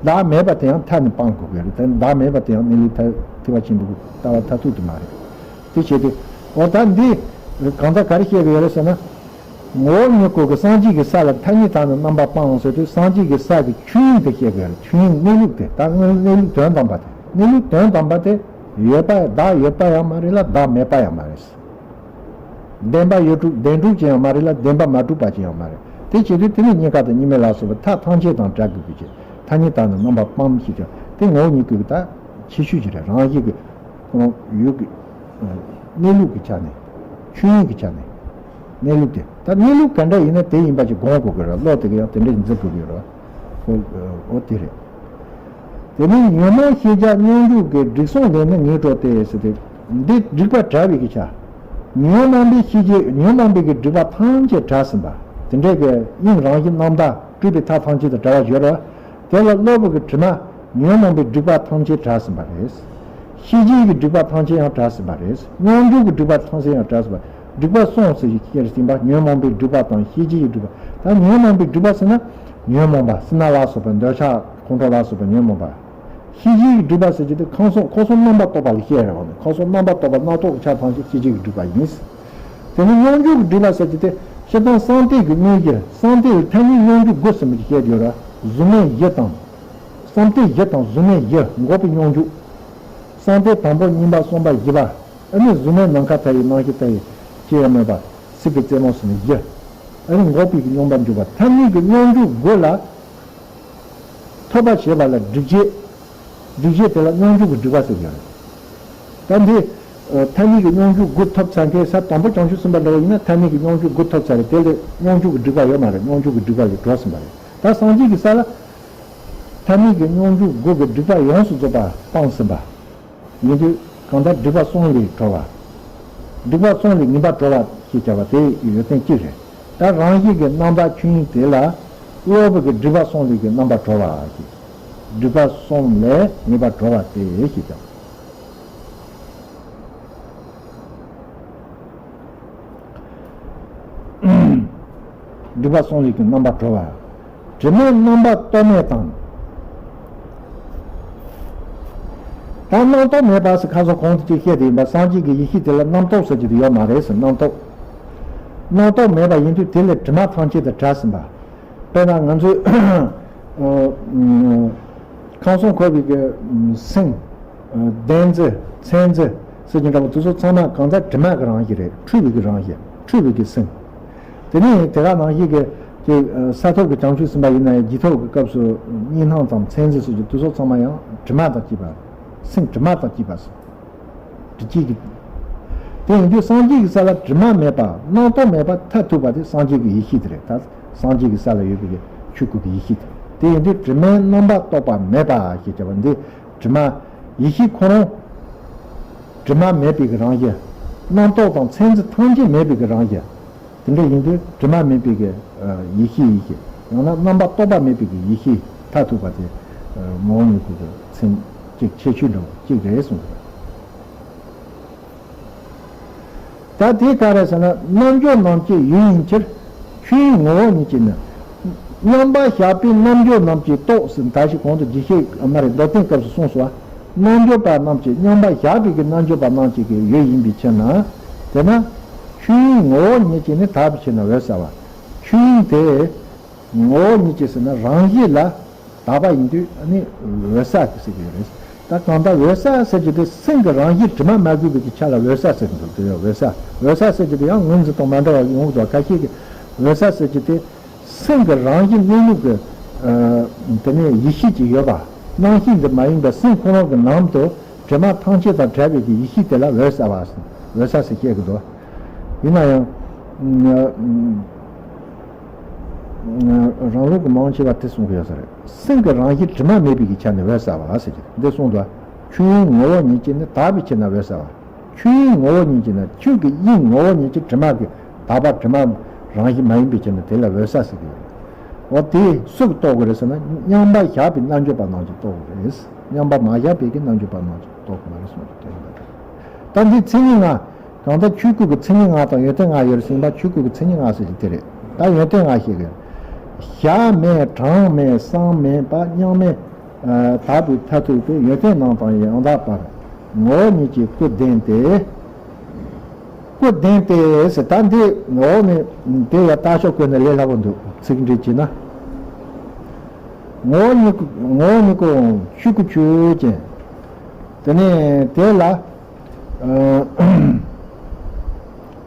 བདག་མེད་པ་དེ་ཡང་མཐའ་ནས་སྤང་དགོས་ཀྱི་རེད། དེ་བདག་མེད་པ་དེ་ཡང་གནས་ལུགས་མཐར་ཐུག་པ་ཆེན་པོའི་ལྟ་བ་མཐར་ཐུག་དེ་མ་རེད། དེ་བྱས་ཏེ། འོ་ད་འདི་གང་ལྟར་ག་རེ་བཤད་ཀྱི་ཡོད་རེད་ཟེར་ན། ངོ་བོ་ཉིད་སྐུ་གི་སངས་རྒྱས་ཀྱི་ས་ལ་མཐའ་གཉིས་དག་ནས་རྣམ་པར་སྤངས་ཟེར་དུས་སངས་རྒྱས་ཀྱི་ས་གི་ཆོས་དབྱིངས་དེ་བཤད་དགོས་རེད། ཆོས་དབྱིངས་གནས་ལུགས་དེ་ད་གནས་ལུགས་དོན་དམ་པ་དེ། གནས་ལུགས་དོན་དམ་པ་དེ་ཡོད་པ་བདག་ཡོད་པ་ཡང་མ་རེད་ལ་བདག་མེད་པ་ཡང་མ་རེད། བདེན་པ་ཡོད་གྲུབ་བདེན་གྲུབ་ཅན་ཡང་མ་རེད་ལ་བདེན་པ་མ་གྲུབ་པ་ཅན་ཡང་མ་རེད། དེ་བྱེད་དུས་དེ་ནི་གཉིས་ཀ་དང་གཉིས་མེད་ལ་སོགས་པའི་མཐའ་ཐམས་ཅད་དང་བྲལ་དགོས་པའི་ཕྱིར་མཐའ་གཉིས་དག་ནས་རྣམ་པར་སྤངས་ཞེས་ཀྱང་དེ་ངོ་བོ་ཉིད་སྐུ་གི་ད་ཁྱད་ཆོས་ཅིག་རེད། རང་བཞིན་གྱི་ཁོ་རང་ཡུལ་གྱི་གནས་ལུགས་ཀྱི་ཆ་ནས། ཆོས་དབྱིངས་ཀྱི་ཆ་ནས། གནས་ལུགས་དེ། ད་གནས་ལུགས་ག་འདྲ་ཡིན་ན་དེ་ཡིན་པ་ཞིག་སྒོམ་དགོས་ཀྱི་རེད། བློ་དེ་ག་ཡང་དེ་འདྲ་ཞིག་འཛིན་དགོས་ཀྱི་རེད། ཨོ་ཨོ་དེ་རེད། དེ་ནས་ཉོན་མོངས་ཤེས་བྱ་སྙོམས་འཇུག་གི་སྒྲིག་སྲོལ་ལས་ནི་ངེས་འགྲོ་སྟེ་ཟེར་ཏེ། འདི་སྒྲིག་པ་བྲལ་བའི་གི་ཆ། ཉོན་མོངས་པའི་ཤེས་བྱེད་ཉོན་མོངས་པའི་གི་སྒྲིབ་པ་ཐམས་ཅད་བྲལ་ཟིན་པ། དེ་འདྲའི་གི་དབྱིངས་རང་བཞིན་རྣམ་དག་སྤྲོས་པའི་མཐའ་ཐམས་ཅད་དང་བྲལ་བ་ཡོད་རེད། དེ་ལ་གློ་བུར་གྱི་དྲི་མ། ཉོན་མོངས་པའི་སྒྲིབ་པ་ཐམས་ཅད་བྲལ་ཟིན་པ་རེད། ཤེས་བྱའི་གི་སྒྲིབ་པ་ཐམས་ཅད་ཡང་བྲལ་ཟིན་པ་རེད། སྙོམས་འཇུག་གི་སྒྲིབ་པ་ཐམས་ཅད་ཡང་བྲལ་ཟིན་པ། སྒྲིབ་པ་གསུམ་ཟེར་ཞིག་ཁྱེར་ཟིན་པ། ཉོན་མོངས་པའི་སྒྲིབ་པ་དང་ཤེས་བྱའི་སྒྲིབ་པ། ད་ཉོན་མོངས་པའི་སྒྲིབ་པ་ཟེར་ན། ཉོན་མོངས་པ་སྲིད་ན་ལ་སོགས་པ་འདོད་ཆགས་ཁོང་ཁྲོ་ལ་སོགས་པ་ཉོན་མོངས་པ། ཤེས་བྱའི་སྒྲིབ་པ་ཟེར་གྱི་དེ་ཁམས་གསུམ་འཁོར་གསུམ་རྣམ་པར་རྟོག་པ་ལ་བཤད་རེད་བ། ནི་འཁོར་གསུམ་རྣམ་པར་རྟོག་པ་རྣམ་རྟོག་གི་ཆ་ཐམས་ཅད་ཤེས་བྱའི་སྒྲིབ་པ་ཡིན། དེ་ནི་སྙོམས་འཇུག་གི་སྒྲིབ་པ་ཟེར་གྱི་དེ་སྤྱིར་བཏང་བསམ་གཏན་གྱི་དངོས་གཞི་བསམ་གཏན་གྱི་མཐའ་གཉིས་སྙོམས་འཇུག་དགུ་ཟེར་མི་ཞིག་བཤད་ཡོད་ར། གཟུགས་མེད་བཞི་དང་། བསམ་གཏན་བཞི་དང་གཟུགས་མེད་བཞི་འགོག་པའི་སྙོམས་འཇུག་བསམ་གཏན་དང་པོ་གཉིས་པ་གསུམ་པ་བཞི་པ། ཨ་ནི་གཟུགས་མེད་ནམ་མཁའ་ལྟ་བུའི་རྣམ་ཤེས་ལྟ་བུའི་སྐྱེ་བ་མེད་པ་སྲིད་པའི་རྩེ་མོ་ཟེར་ནི་བཞི། ཨ་ནི་འགོག་པའི་སྙོམས་པར་འཇུག་པ་མཐའ་གཉིས་ཀྱི་སྙོམས་འཇུག་དགུ་ལ། ཐོབ་པ་བྱེད་པ་ལ་སྒྲིབ་བྱེད། སྒྲིབ་བྱེད་དེ་ལ་སྙོམས་འཇུག་གི་སྒྲིབ་པ་ཟེར་གྱི་རེད། ད་འདི། མཐའ་གཉིས་ཀྱི་སྙོམས་འཇུག་དགུ་ཐོབ་ཚར་མཁན་ས་དང་པོ་བྱང་ཆུབ་སེམས་དཔའ་འདྲ་བ་ཡིན་ན་མཐའ་གཉིས་ཀྱི་སྙོམས་འཇུག་དགུ་ཐོབ་ཚར་རེད། དེ་ལས་སྙོམས་འཇུག་གི་སྒྲིབ་པ་ཡོད་མ་རེད། སྙོམས་འཇུག་གི་སྒྲིབ་པ་ལས་གྲོལ་ཟིན་པ་རེད། ད་སངས་རྒྱས་ཀྱི་ས་ལ། མཐའ་གཉིས་ཀྱི་སྙོམས་འཇུག་དགུ་གི་སྒྲིབ་པ་ཡོངས་སུ་རྫོགས་པ་སྤངས་ཟིན་པ། ཡིན་དུས་གང་ལྟར་སྒྲིབ་པ་གསུམ་ལས་གྲོལ་བ། སྒྲིབ་པ་གསུམ་ལས་ངེས་པར་གྲོལ་བ་ཞེས་བྱ་བ་དེ་ཡོན་ཏན་གཅིག་རེད། ད་རང་བཞིན་གྱི་རྣམ་པ་ཆོས་དབྱིངས་དེ་ལ་གློ་བུར་གྱི་སྒྲིབ་པ་གསུམ་ལས་ཀྱི་རྣམ་པར་གྲོལ་བ་ཞེས། སྒྲིབ་པ་གསུམ་ལས་ངེས་པར་གྲོལ་བ་སྟེ་ཞེས་བྱ། སྒྲིབ་པ་གསུམ་ལས་ཀྱི་རྣམ་པར་གྲོལ་བ། དྲི་མེད་རྣམ་པར་རྟོག་མེད་དང་། ད་རྣམ་རྟོག་མེད་པ་ཟེར་ཁ་སང་གོང་དུ་ཅིག་བཤད་དེ་ཡིན་པ། སངས་རྒྱས་ཀྱི་ཡེ་ཤེས་དེ་ལ་རྣམ་རྟོག་ཟེར་གྱི་དེ་ཡོད་མ་རེད་ཟེར། རྣམ་རྟོག་རྣམ་རྟོག་མེད་པ་ཡིན་དུས་དེ་ལས་དྲི་མ་ཐམས་ཅད་དང་བྲལ་ཟིན་པ། དཔེར་ན་ང་ཚོས་ཁམས་གསུམ་འཁོར་བའི་གི་སེམས། བདེན་འཛིན་མཚན་འཛིན་ཟེར་གྱི་འདྲ་པོ་དེ་ཚོ་ཚང་མ་གང་ལྟར་དྲི་མ་གི་རང་བཞིན་རེད། འཁྲུལ་བའི་གི་རང་བཞིན། འཁྲུལ་བའི་གི་སེམས། དེ་ནས་དེ་ག་ནང་བཞིན་གྱི་ཅིག་ས་ཐོབ་ཀྱི་བྱང་ཆུབ་སེམས་དཔའ་ཡིན་ན་ཡང་རྗེས་ཐོབ་ཀྱི་སྐབས་སུ་གཉིས་སྣང་ཙམ་མཚན་འཛིན་སོགས་ཀྱི་དེ་ཚོ་ཚང་མ་ཡང་དྲི་མ་དང་བཅས་པ། སེམས་དྲི་མ་དང་བཅས་པ་སོགས་དྲི་བཅས་ཀྱི། དེ་ཡིན་དུས་སངས་རྒྱས་ཀྱི་ས་ལ་དྲི་མ་མེད་པ་རྣམ་རྟོག་མེད་པ་མཐར་ཐུག་པ་དེ་སངས་རྒྱས་ཀྱི་ཡེ་ཤེས་དེ་རེད། ད་སངས་རྒྱས་ཀྱི་ས་ལ་ཡོད་པའི་ཆོས་སྐུ་གི་ཡེ་ཤེས་དེ། དེ་ཡིན་དུས་དྲི་མེད་རྣམ་པར་རྟོག་པ་མེད་པ་ཞེས་བྱ་བ་འདི་དྲི་མ། ཡེ་ཤེས་ཁོ་རང་དྲི་མ་མེད་པའི་གི་རང་བཞིན། རྣམ་རྟོག་དང་མཚན་འཛིན་ཐམས་ཅད་མེད་པའི་གི་རང་བཞིན། དེ་འདྲ་ཡིན་དུས་དྲི་མ་མེད་པའི་གི་ཡེ་ཤེས། ཡེ་ཤེས་ཡང་ན་རྣམ་པར་རྟོག་པ་མེད་པའི་གི་ཡེ་ཤེས་མཐར་ཐུག་པ་དེ་ངོ་བོ་ཉིད་སྐུ་གི་མཚན་གཅིག་ཁྱད་ཆོས་འདྲ་བོ་གཅིག་རེད་གསུངས། ད་དེ་ག་རེ་ཟེར་ན་རྣལ་འབྱོར་རྣམས་ཀྱི་ཡུལ་ཡིན་ཕྱིར། ཆོས་དབྱིངས་ངོ་བོ་ཉིད་ཀྱིས་ནི། མཉམ་པར་བཞག་པའི་རྣལ་འབྱོར་རྣམས་ཀྱིས་རྟོགས་ཟེར། ད་ཞིག་གོང་དུ་རྒྱས་བཤད་མ་རེད། མདོ་བསྟན་སྐབས་སུ་གསུངས་སོ། རྣལ་འབྱོར་པ་རྣམས་ཀྱིས་མཉམ་པར་བཞག་པའི་གི་རྣལ་འབྱོར་པ་རྣམས་ཀྱི་གི་ཡུལ་ཡིན་པའི་ཕྱིར་ན། དེས་ན་ཆོས་དབྱིངས་ངོ་བོ་ཉིད་ཀྱིས་ནི་དག་པའི་ཕྱིར་ན་འོད་གསལ་བ། ཆོས་དབྱིངས་དེ། ངོ་བོ་ཉིད་ཀྱིས་ཟེར་ན་རང་བཞིན་ལ་དག་པ་ཡིན་དུས་ཨ་ནི་འོད་གསལ་གྱི་ཟེར་གྱི་ཡོད་རེད། ད་གང་ལྟར་འོད་གསལ་ཟེར་གྱི་དེ་སེམས་ཀྱི་རང་བཞིན་དྲི་མ་མ་གོས་པའི་གི་ཆ་ལ་འོད་གསལ་ཟེར་གྱི་འདུག་དེ་ཡང་འོད་གསལ། འོད་གསལ་ཟེར་གྱི་དེ་ཡང་ངོས་འཛིན་སྟངས་མ་འདྲ་བ་ཡོང་གི་འདུག་ཁ་ཤས་ཀྱིས་འོད་གསལ་ཟེར་གྱི་དེ་སེམས་ཀྱི་རང་བཞིན་གནས་ལུགས་ཀྱི་དེ་ནས་ཡེ་ཤེས་ཀྱི་ཡོད་པ། རྣམ་ཤེས་འདི་མ་ཡིན་པའི་སེམས་ཁོ་རང་གི་ནང་དུ་དྲི་མ་ཐམས་ཅད་དང་བྲལ་བའི་གི་ཡེ་ཤེས་དེ་ལ་འོད་གསལ་བ། འོད་གསལ་ཟེར་བཤད་ཀྱི་འདུག་ཡིན་ན་ཡང་། རང་ལུགས་ཀྱི་མང་ཆེ་བ་དེ་གསུང་གི་ཡོད་ས་རེད། སེམས་ཀྱི་རང་བཞིན་དྲི་མ་མེད་པའི་གི་ཆ་ནས་འོད་གསལ་བ་ཟེར་གྱི་འདི་གསུངས་འདུག་ཆོས་དབྱིངས་ངོ་བོ་ཉིད་ཀྱིས་ནི་དག་པའི་ཕྱིར་ན་འོད་གསལ་བ། ཆོས་དབྱིངས་ངོ་བོ་ཉིད་ཀྱིས་ན། ཆོས་ཀྱི་དབྱིངས་ངོ་བོ་ཉིད་ཀྱིས་དྲི་མ་གི་དག་པ་དྲི་མ་རང་བཞིན་མ་ཡིན་པའི་ཕྱིར་ན་དེ་ལ་འོད་གསལ་ཟེར་གྱི་ཡོད། འོ་དེ་སུ་གིས་རྟོགས་དགོས་རེད་ཟེར་ན། མཉམ་པར་བཞག་པའི་རྣལ་འབྱོར་པ་རྣམས་ཀྱིས་རྟོགས་དགོས་རེད། མཉམ་པར་མ་བཞག་པའི་གི་རྣལ་འབྱོར་པ་རྣམས་ཀྱིས་རྟོགས་དགོས་མ་རེད་གསུངས་ཏེ། དེ་ཡིན་པ་རེད། ད་འདི་མཚན་ཉིད་ལྔ། གང་ལྟར་ཆོས་སྐུ་གི་མཚན་ཉིད་ལྔ་དང་ཡོན་ཏན་ལྔ་ཡོད་རེད་ཟེར་ན། ཆོས་སྐུ་གི་མཚན་ཉིད་ལྔ་ཟེར་གྱི་དེ་རེད། ད་ཡོན་ཏན་ལྔ་ཞིག་གི། གཞག་མེད་གྲངས་མེད་བསམ་མེད་པ་མཉམ་མེད། ཨ། དག་པའི་མཐར་ཐུག་པའི་ཡོན་ཏན་རྣམས་དང་ཡང་དག་པར་ངོ་བོ་ཉིད་ཀྱིས་སྐུ་ལྡན་ཏེ། སྐུ་ལྡན་ཏེ་ཟེར། ད་འདི་ངོ་བོ་ནི་དེ་ཡང་རྟགས་ཤོག་བཀོད་ན་ལས་སླ་པོ་འདུག་ཚིག་འགྲེལ་བྱས་ན། ངོ་བོ་ཉིད་ཀྱི་ངོ་བོ་ཉིད་ཀྱི་ཆོས་སྐུ་ཆོས་ཅན། དེ་ནས་དེ་ལ། ཨ།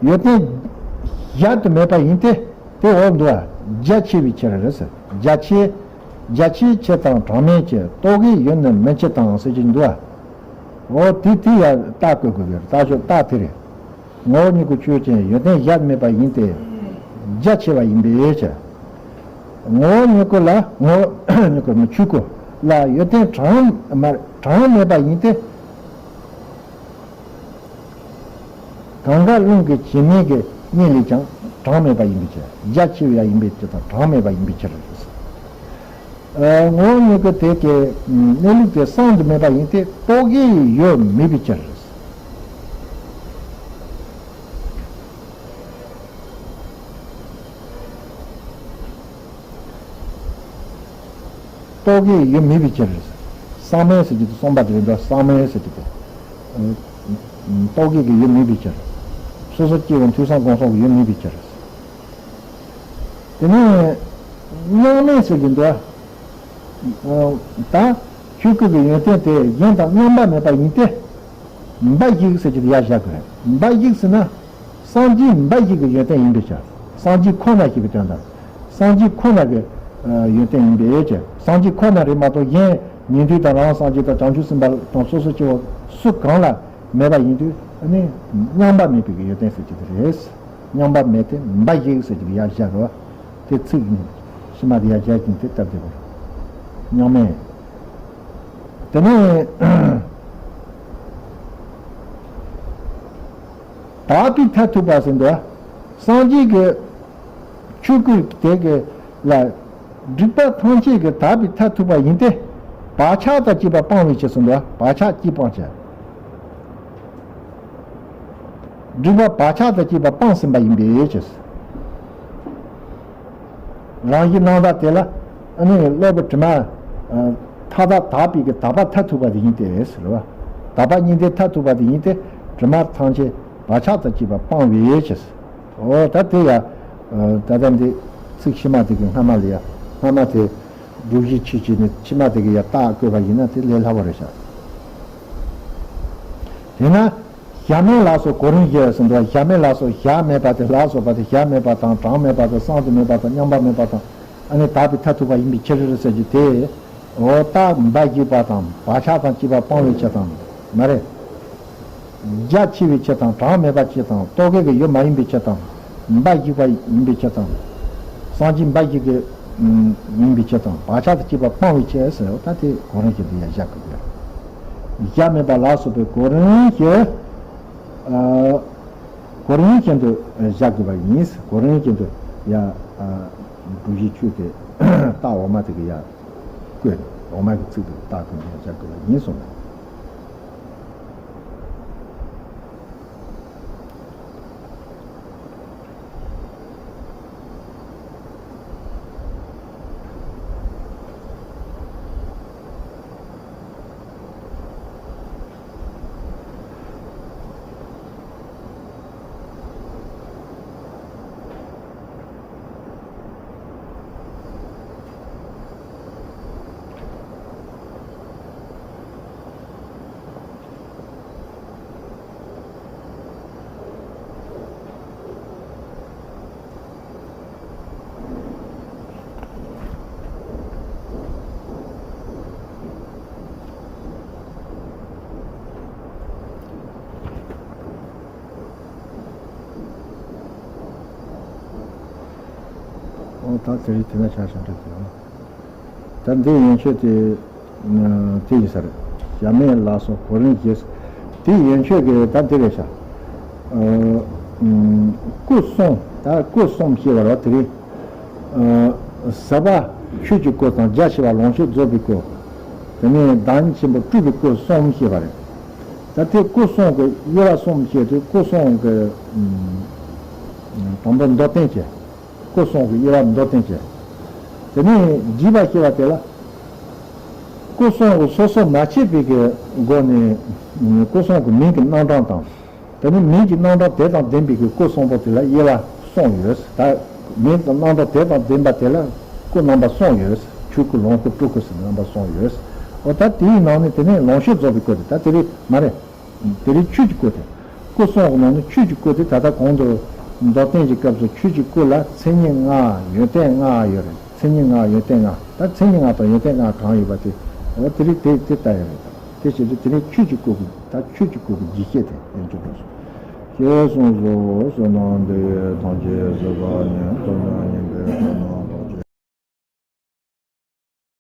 ཡོན་ཏན་གཞལ་དུ་མེད་པ་ཡིན་ཏེ། དེ་འོག་འདུག་བ། རྒྱ་ཆེ་བའི་ཕྱིར་ཟེར། རྒྱ་ཆེ། རྒྱ་ཆེའི་ཕྱིར་དང་གྲངས་མེད་ཕྱིར། རྟོག་གེའི་ཡུལ་ནི་མིན་ཕྱིར་དང་ཟེར་གྱི་འདུག་བ། འོ་དེ་དེ་ཡང་རྟགས་བཀོད་དགོས་ཀྱི་རེད། རྟགས་ཤོག་རྟགས་དེ་རེད། ངོ་བོ་ཉིད་ཀྱི་ཆོས་ཅན། ཡོན་ཏན་གཞལ་མེད་པ་ཡིན་ཏེ། རྒྱ་ཆེ་བ་ཡིན་པའི་ཕྱིར། ངོ་བོ་ཉིད་ཀྱི་ལ། ངོ་བོ་ཉིད་ཀྱི་ཆོས་སྐུ་ལ་ཡོན་ཏན་གྲངས་མ་གྲངས་མེད་པ་ཡིན་ཏེ། གང་གཱ་ཀླུང་གི་བྱེ་མའི་གི་སྙེད་ལས་ཀྱང་གྲངས་མེད་པ་ཡིན་པའི་ཕྱིར། རྒྱ་ཆེ་བ་ཡིན་པའི་ཕྱིར་དང་གྲངས་མེད་པ་ཡིན་པའི་ཕྱིར། ཨ། ངོ་བོ་ཉིད་ཀྱི་དེ་གི་གནས་ལུགས་དེ་གསང་དུ་མེད་པ་ཡིན་ཏེ། རྟོག་གེའི་ཡུལ་མེད་པའི་ཕྱིར། རྟོག་གེའི་ཡུལ་མེད་པའི་ཕྱིར། གསང་མེད་ཟེར་གྱི་དེ་གསུངས་པ་དེ་རེད་འདུག་གསང་མེད་ཟེར་གྱི་དེ། རྟོག་གེ་གི་ཡུལ་མེད་པའི་ཕྱིར། སོ་སོ་སྐྱེ་བོ་ཐོས་བསམ་སྒོམ་གསུམ་གྱི་ཡུལ་མེད་པའི་ཕྱིར། དེ་ནས་མཉམ་མེད་ཟེར་གྱི་འདུག་ད་ཆོས་སྐུ་གི་ཡོན་ཏན་དེ་གཞན་དང་མཉམ་པ་མེད་པ་ཡིན་ཏེ། འབའ་ཞིག་ཟེར་གྱི་དེ་ཡར་བཞག་དགོས་རེད། འབའ་ཞིག་ཟེར་ན། སངས་རྒྱས་འབའ་ཞིག་གི་ཡོན་ཏན་ཡིན་པའི་ཕྱིར། སངས་རྒྱས་ཁོ་ན་ཞིག་གི་དོན་དང་། སངས་རྒྱས་ཁོ་ན་གི་ཡོན་ཏན་ཡིན་པའི་ཕྱིར། སངས་རྒྱས་ཁོ་ན་རེད་མ་གཏོགས། གཞན་ཉན་ཐོས་དང་རང་སངས་རྒྱས་དང་བྱང་ཆུབ་སེམས་དཔའ་དང་སོ་སོ་སྐྱེ་བོ་སུ་གང་ལ་མེད་པ་ཡིན་དུས། ཨ་ནི་མཉམ་པ་མེད་པའི་གི་ཡོན་ཏན་ཟེར་གྱི་དེ་རེད། མཉམ་པ་མེད་དེ། འབའ་ཞིག་ཟེར་གྱི་ཡར་བཞག་རོ། དེ་ཚིག་ཕྱི་མ་དེ་ཡར་བཞག་གིན་དེ་སྟབས་བདེ་པོ། མཉམ་མེད། དེ་ནས་དག་པའི་མཐར་ཐུག་པ་ཟེར་འདུག་སངས་རྒྱས་ཀྱི་ཆོས་སྐུ་དེ་གི་ལ། སྒྲིབ་པ་ཐམས་ཅད་ཀྱི་དག་པའི་མཐར་ཐུག་པ་ཡིན་ཏེ། བག་ཆགས་དང་བཅས་པ་སྤང་བའི་ཕྱིར་ཟེར་འདུག་བག་ཆགས་ཀྱིས་སྤང་བྱ། སྒྲིབ་པ་བག་ཆགས་དང་བཅས་པ་སྤངས་ཟིན་པ་ཡིན་པའི་ཕྱིར། རང་བཞིན་སྣང་མཐའ་དེ་ལ། ཨ་ནི་གློ་བུར་དྲི་མ་མཐའ་དག་དག་པའི་གི་དག་པ་མཐར་ཐུག་པ་དེ་ཡིན་ཏེ་ཟེར་བ། དག་པ་གཉིས་ལྡན་མཐར་ཐུག་པ་དེ་ཡིན་ཏེ། དྲི་མ་ཐམས་ཅད་བག་ཆགས་དང་བཅས་པ་སྤངས་པའི་ཕྱིར། འོ་ད་དེ་ཡ། ད་ལྟ་འདི་ཚིག་ཕྱི་མ་དེ་གི་སྔ་མ་ལ་ཡ། སྔ་མ་དེ་སྒྲུབ་གཞི་ཆོས་ཅན་ནི་ཕྱི་མ་དེ་གི་ཡ་རྟགས་བཀོད་པ་ཡིན་ན་དེ་ལས་སླ་པོ་རེད་ཤག་དེས་ན། གཞག་མེད་ལ་སོགས་གོ་རིམ་བཞི་ཟེར་འདུག་གཞག་མེད་ལ་སོགས། གཞག་མེད་པ་དེ་ལ་སོགས་པ་དེ། གཞག་མེད་པ་དང་གྲངས་མེད་པ་དང་གསང་དུ་མེད་པ་དང་མཉམ་པ་མེད་པ་དང་། ཨ་ནི་དག་པའི་མཐར་ཐུག་པ་ཡིན་པའི་ཕྱིར་ཟེར་གྱི་དེ། འོ་ད་འབའ་ཞིག་པ་དང་བག་ཆགས་དང་བཅས་པ་སྤང་བའི་ཕྱིར་དང་། མ་རེད། རྒྱ་ཆེ་བའི་ཕྱིར་དང་། གྲངས་མེད་པ་ཕྱིར་དང་། རྟོག་གེ་གི་ཡུལ་མ་ཡིན་པའི་ཕྱིར་དང་། འབའ་ཞིག་པ་ཡིན་པའི་ཕྱིར་དང་། སངས་རྒྱས་འབའ་ཞིག་གི་ཡིན་པའི་ཕྱིར་དང་། བག་ཆགས་དང་བཅས་པ་སྤང་བའི་ཕྱིར་ཟེར་བ་ད་དེ་གོ་རིམ་བཞིན་དུ་ཡང་བཞག་དགོས་ཀྱི་རེད། གཞག་མེད་པ་ལ་སོགས་པའི་གོ་རིམ་བཞིན། ཨ། གོ་རིམ་བཞིན་དུ་བཞག་དགོས་པ་ཡིན། གོ་རིམ་བཞིན་དུ་ཡང་། ཨ། སྒྲུབ་གཞི་ཆོས་དེ་རྟགས་འོག་མ་དེ་གི་ཡང་བཀོད། འོག་མ་གི་ཚིག་དེ་རྟགས་བཀོད་ནས་བཞག་དགོས་པ་ཡིན་གསུངས་པ། ཨོ་ད་དེ་རིང་དེ་ན་ཆ་ཤ་འདྲ་དེ་ཨོ། ད་འདི་ཡན་ཆོད་དེ་དེ་ཡིན་ས་རེད། ཞྭ་མེད་ལ་སོགས་གོ་རིམ་བཞི། དེ་ཡན་ཆོད་ཀྱི་ད་འདི་རེད་ཤག་སྐུ་གསུམ། ད་སྐུ་གསུམ་ཞེས་པ་རེད་དེ་རིང་། ཟབ་པ་ཆོས་ཀྱི་སྐུ་དང་རྒྱ་ཆེ་བ་ལོངས་སྤྱོད་རྫོགས་པའི་སྐུ། དེ་ནས་བདག་ཉིད་ཆེན་པོ་སྤྲུལ་པའི་སྐུ་གསུམ་ཞེས་པ་རེད། ད་དེ་སྐུ་གསུམ་གྱི་དབྱེ་བ་གསུམ་བཤད་དུས་སྐུ་གསུམ་གྱི་དང་པོ་མདོར་བསྟན་བྱས། སྐུ་གསུམ་གྱི་དབྱེ་བ་མདོར་བསྟན་བྱས། དེ་ནས་བརྒྱད་པ་ཞེས་པ་དེ་ལ། སྐུ་གསུམ་གྱི་སོ་སོ་མ་ཕྱེད་པའི་གི་སྒོ་ནས་སྐུ་གསུམ་གྱི་མིང་གི་རྣམ་གྲངས་དང་། དེ་ནས་མིང་གི་རྣམ་གྲངས་དེ་དང་ལྡན་པའི་གི་སྐུ་གསུམ་པོ་དེ་ལ་དབྱེ་བ་གསུམ་ཡོད། ད་མིང་དང་རྣམ་གྲངས་དེ་དང་ལྡན་པ་དེ་ལ་སྐུ་རྣམ་པ་གསུམ་ཡོད། ཆོས་སྐུ་ལོངས་སྐུ་སྤྲུལ་སྐུ་ཟེར་རྣམ་པ་གསུམ་ཡོད། འོ་ད་དེའི་ནང་ནས་དེ་ནས་ལོངས་སྤྱོད་རྫོགས་པའི་སྐུ་དེ་ད་དེ་རེད་མ་རེད། དེ་རིང་ཆོས་ཀྱི་སྐུ་དེ། སྐུ་གསུམ་གྱི་ནང་ནས་ཆོས་ཀྱི་སྐུ་དེ་ད་ལྟ་གོང་དུ་མདོར་བསྟན་གྱི་སྐབས་སུ་ཆོས་ཀྱི་སྐུ་ལ་མཚན་ཉིད་ལྔ་ཡོན་ཏན་ལྔ་ཡོད་རེད། མཚན་ཉིད་ལྔ་ཡོན་ཏན་ལྔ། ད་མཚན་ཉིད་ལྔ་དང་ཡོན་ཏན་ལྔ་གང་ཡོད་པ་དེ་འོ་དེ་རིང་དེ་དེ་ལྟ་ཡོད་རེད། དེ་བྱས་ཏེ་དེ་རིང་ཆོས་ཀྱི་སྐུ་གི་ད་ཆོས་ཀྱི་སྐུ་གི་རྒྱས་བཤད་དེ་ཡོན་ཆོས་སྐུ་གསུམ། ཞེས་གསུངས་སོ། བསོད་ནམས་འདི་ཡིས་ཐམས་ཅད་གཟིགས་པ་ཉིད། ཐོབ་ནས་